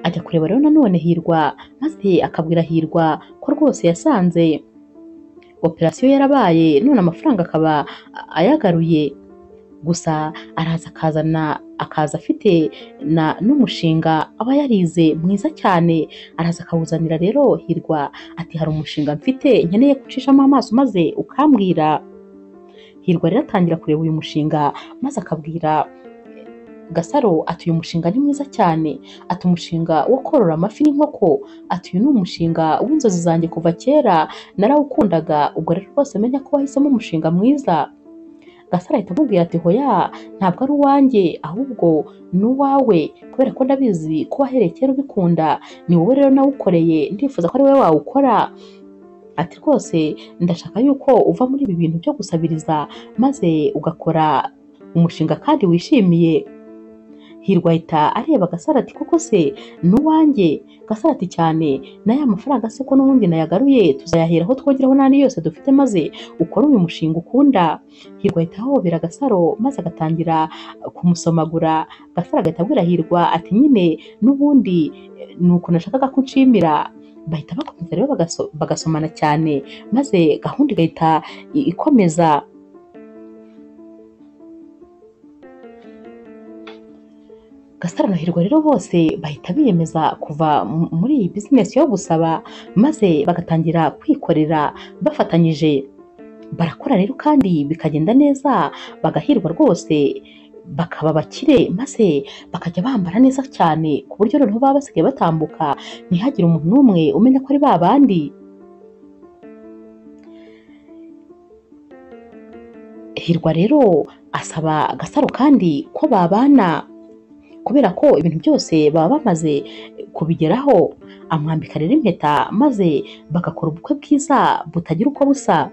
Ajya kureba rero nanone Hirwa maze akabwira Hirwa ko rwose yasanze operasiyo yarabaye none amafaranga akaba ayagaruye, gusa araza akazana akaza afite na n'umushinga aba yarize mwiza cyane, araza akawuzanira rero Hirwa ati hari umushinga mfite nkeneye gucishamo amaso maze ukambwira. Hirwa rero atangira kureba uyu mushinga maze akabwira Gasaro ati uyu mushinga ni mwiza cyane, ati umushinga wo korora amafi n'inkoko, ati uyu ni umushinga w'inzozi zanjye kuva kera narawukundaga, ubwo rero rwose menya ko wahisemo umushinga mwiza. Gasaro ahita amubwira ati hoya ntabwo ari uwanjye ahubwo ni uwawe, kubera ko ndabizi ko wahereye kera ubikunda, ni wowe rero nawukoreye, ndifuza ko ari wowe wawukora. Ati rwose ndashaka yuko uva muri ibi bintu byo gusabiriza maze ugakora umushinga kandi wishimiye. Hirwa ahita areba Gasaro ati koko se ni uwanjye? Gasaro ati cyane, n'aya mafaranga se ko n'ubundi nayagaruye tuzayaheraho twongeraho n'andi yose dufite maze ukore uyu mushinga ukunda. Hirwa ahita ahobera Gasaro maze agatangira kumusomagura. Gasaro agahita abwira Hirwa ati nyine n'ubundi ni ukuntu nashakaga ko unshimira. Bahita bakomeza rero bagasomana cyane maze gahunda igahita ikomeza. Gasaro na Hirwa rero bose bahita biyemeza kuva muri iyi bizinesi yo gusaba maze bagatangira kwikorera bafatanyije. Barakora rero kandi bikagenda neza, bagahirwa rwose, bakaba bakire maze bakajya bambara neza cyane ku buryo noneho baba basigaye batambuka ntihagire umuntu n'umwe umenya ko ari ba bandi. Hirwa rero asaba Gasaro kandi ko babana kubera ko ibintu byose baba bamaze kubigeraho. Amwambika rero impeta maze bagakora ubukwe bwiza butagira uko busa.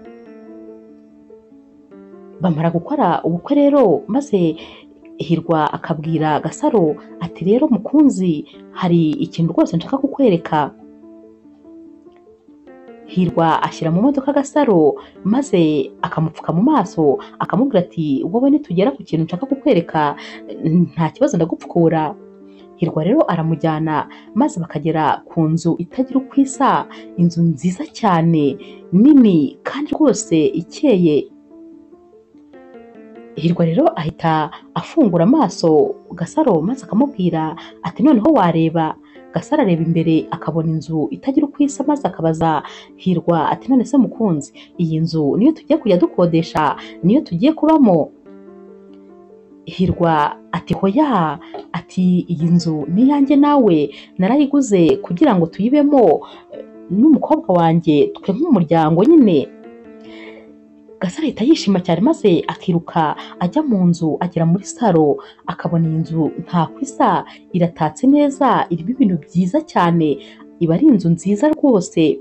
Bamara gukora ubukwe rero maze Hirwa akabwira Gasaro ati rero mukunzi hari ikintu rwose nshaka kukwereka. Hirwa ashyira mu modoka Gasaro maze akamupfuka mu maso akamubwira ati wowe nitugera ku kintu nshaka kukwereka nta kibazo ndagupfukura. Hirwa rero aramujyana maze bakagera ku nzu itagira uko isa, inzu nziza cyane nini kandi rwose ikeye. Hirwa rero ahita afungura amaso Gasaro maze akamubwira ati noneho wareba. Gasaro areba imbere akabona inzu itagira uko isa maze akabaza Hirwa ati none se mukunzi, iyi nzu niyo tugiye kujya dukodesha, niyo tugiye kubamo? Hirwa ati hoya, ati iyi nzu ni iyanjye nawe narayiguze kugira ngo tuyibemo n'umukobwa wanjye, twe nk'umuryango nyine. Gasaro ahita yishima cyane maze akiruka ajya mu nzu, agera muri saro akabona iyi nzu ntako isa, iratatse neza, irimo ibintu byiza cyane, iba ari inzu nziza rwose.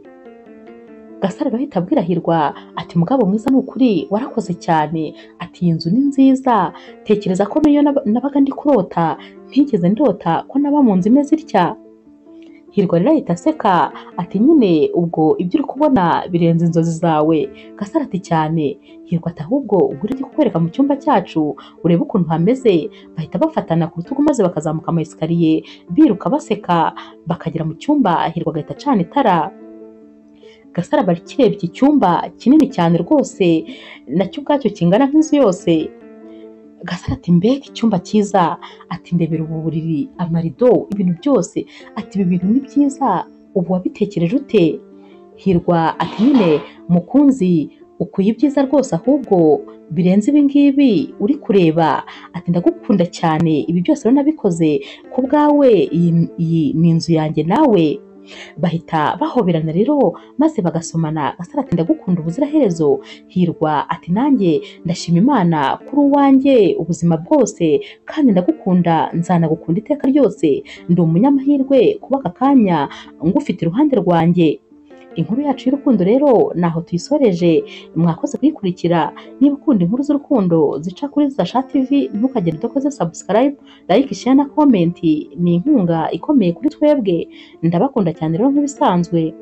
Gasaro rero ahita abwira Hirwa ati mugabo mwiza ni ukuri warakoze cyane, ati iyi nzu ni nziza, tekereza ko niyo nabaga ndi kurota ntigeze ndota ko naba mu nzu imeze itya. Hirwa rero ahita aseka ati nyine ubwo ibyo uri kubona birenze inzozi zawe. Gasaro ati cyane. Hirwa ati ahubwo ubwo uri kukwereka mu cyumba cyacu urebe ukuntu hameze. Bahita bafatana ku rutugu maze bakazamuka ama esikariye biruka baseka bakagera mu cyumba. Hirwa agahita acana itara. Gasaro aba akirebye icyumba kinini cyane rwose nacyo ubwacyo kingana nk'inzu yose. Gasaro ati mbega icyumba cyiza, ati ndebera ubu buriri, amarido, ibintu byose, ati ibi bintu ni byiza, ubu wabitekereje ute? Hirwa ati nyine mukunzi ukwiye ibyiza rwose ahubwo birenze ibi ngibi uri kureba, ati ndagukunda cyane, ibi byose rero nabikoze ku bwawe, iyi ni inzu yanjye nawe. Bahita bahoberana rero maze bagasomana. Gasaro ati ndagukunda ubuziraherezo. Hirwa ati nanjye ndashima Imana kuri uwanjye ubuzima bwose kandi ndagukunda, nzanagukunda iteka ryose, ndi umunyamahirwe kuba aka kanya ngufite iruhande rwanjye. Inkuru yacu y'urukundo rero naho tuyisoreje, mwakoze kuyikurikira. Niba ukunda inkuru z'urukundo zica kuri Zasha TV ntukagende udakoze subscribe, like, share na comment, ni inkunga ikomeye kuri twebwe. Ndabakunda cyane rero nk'ibisanzwe.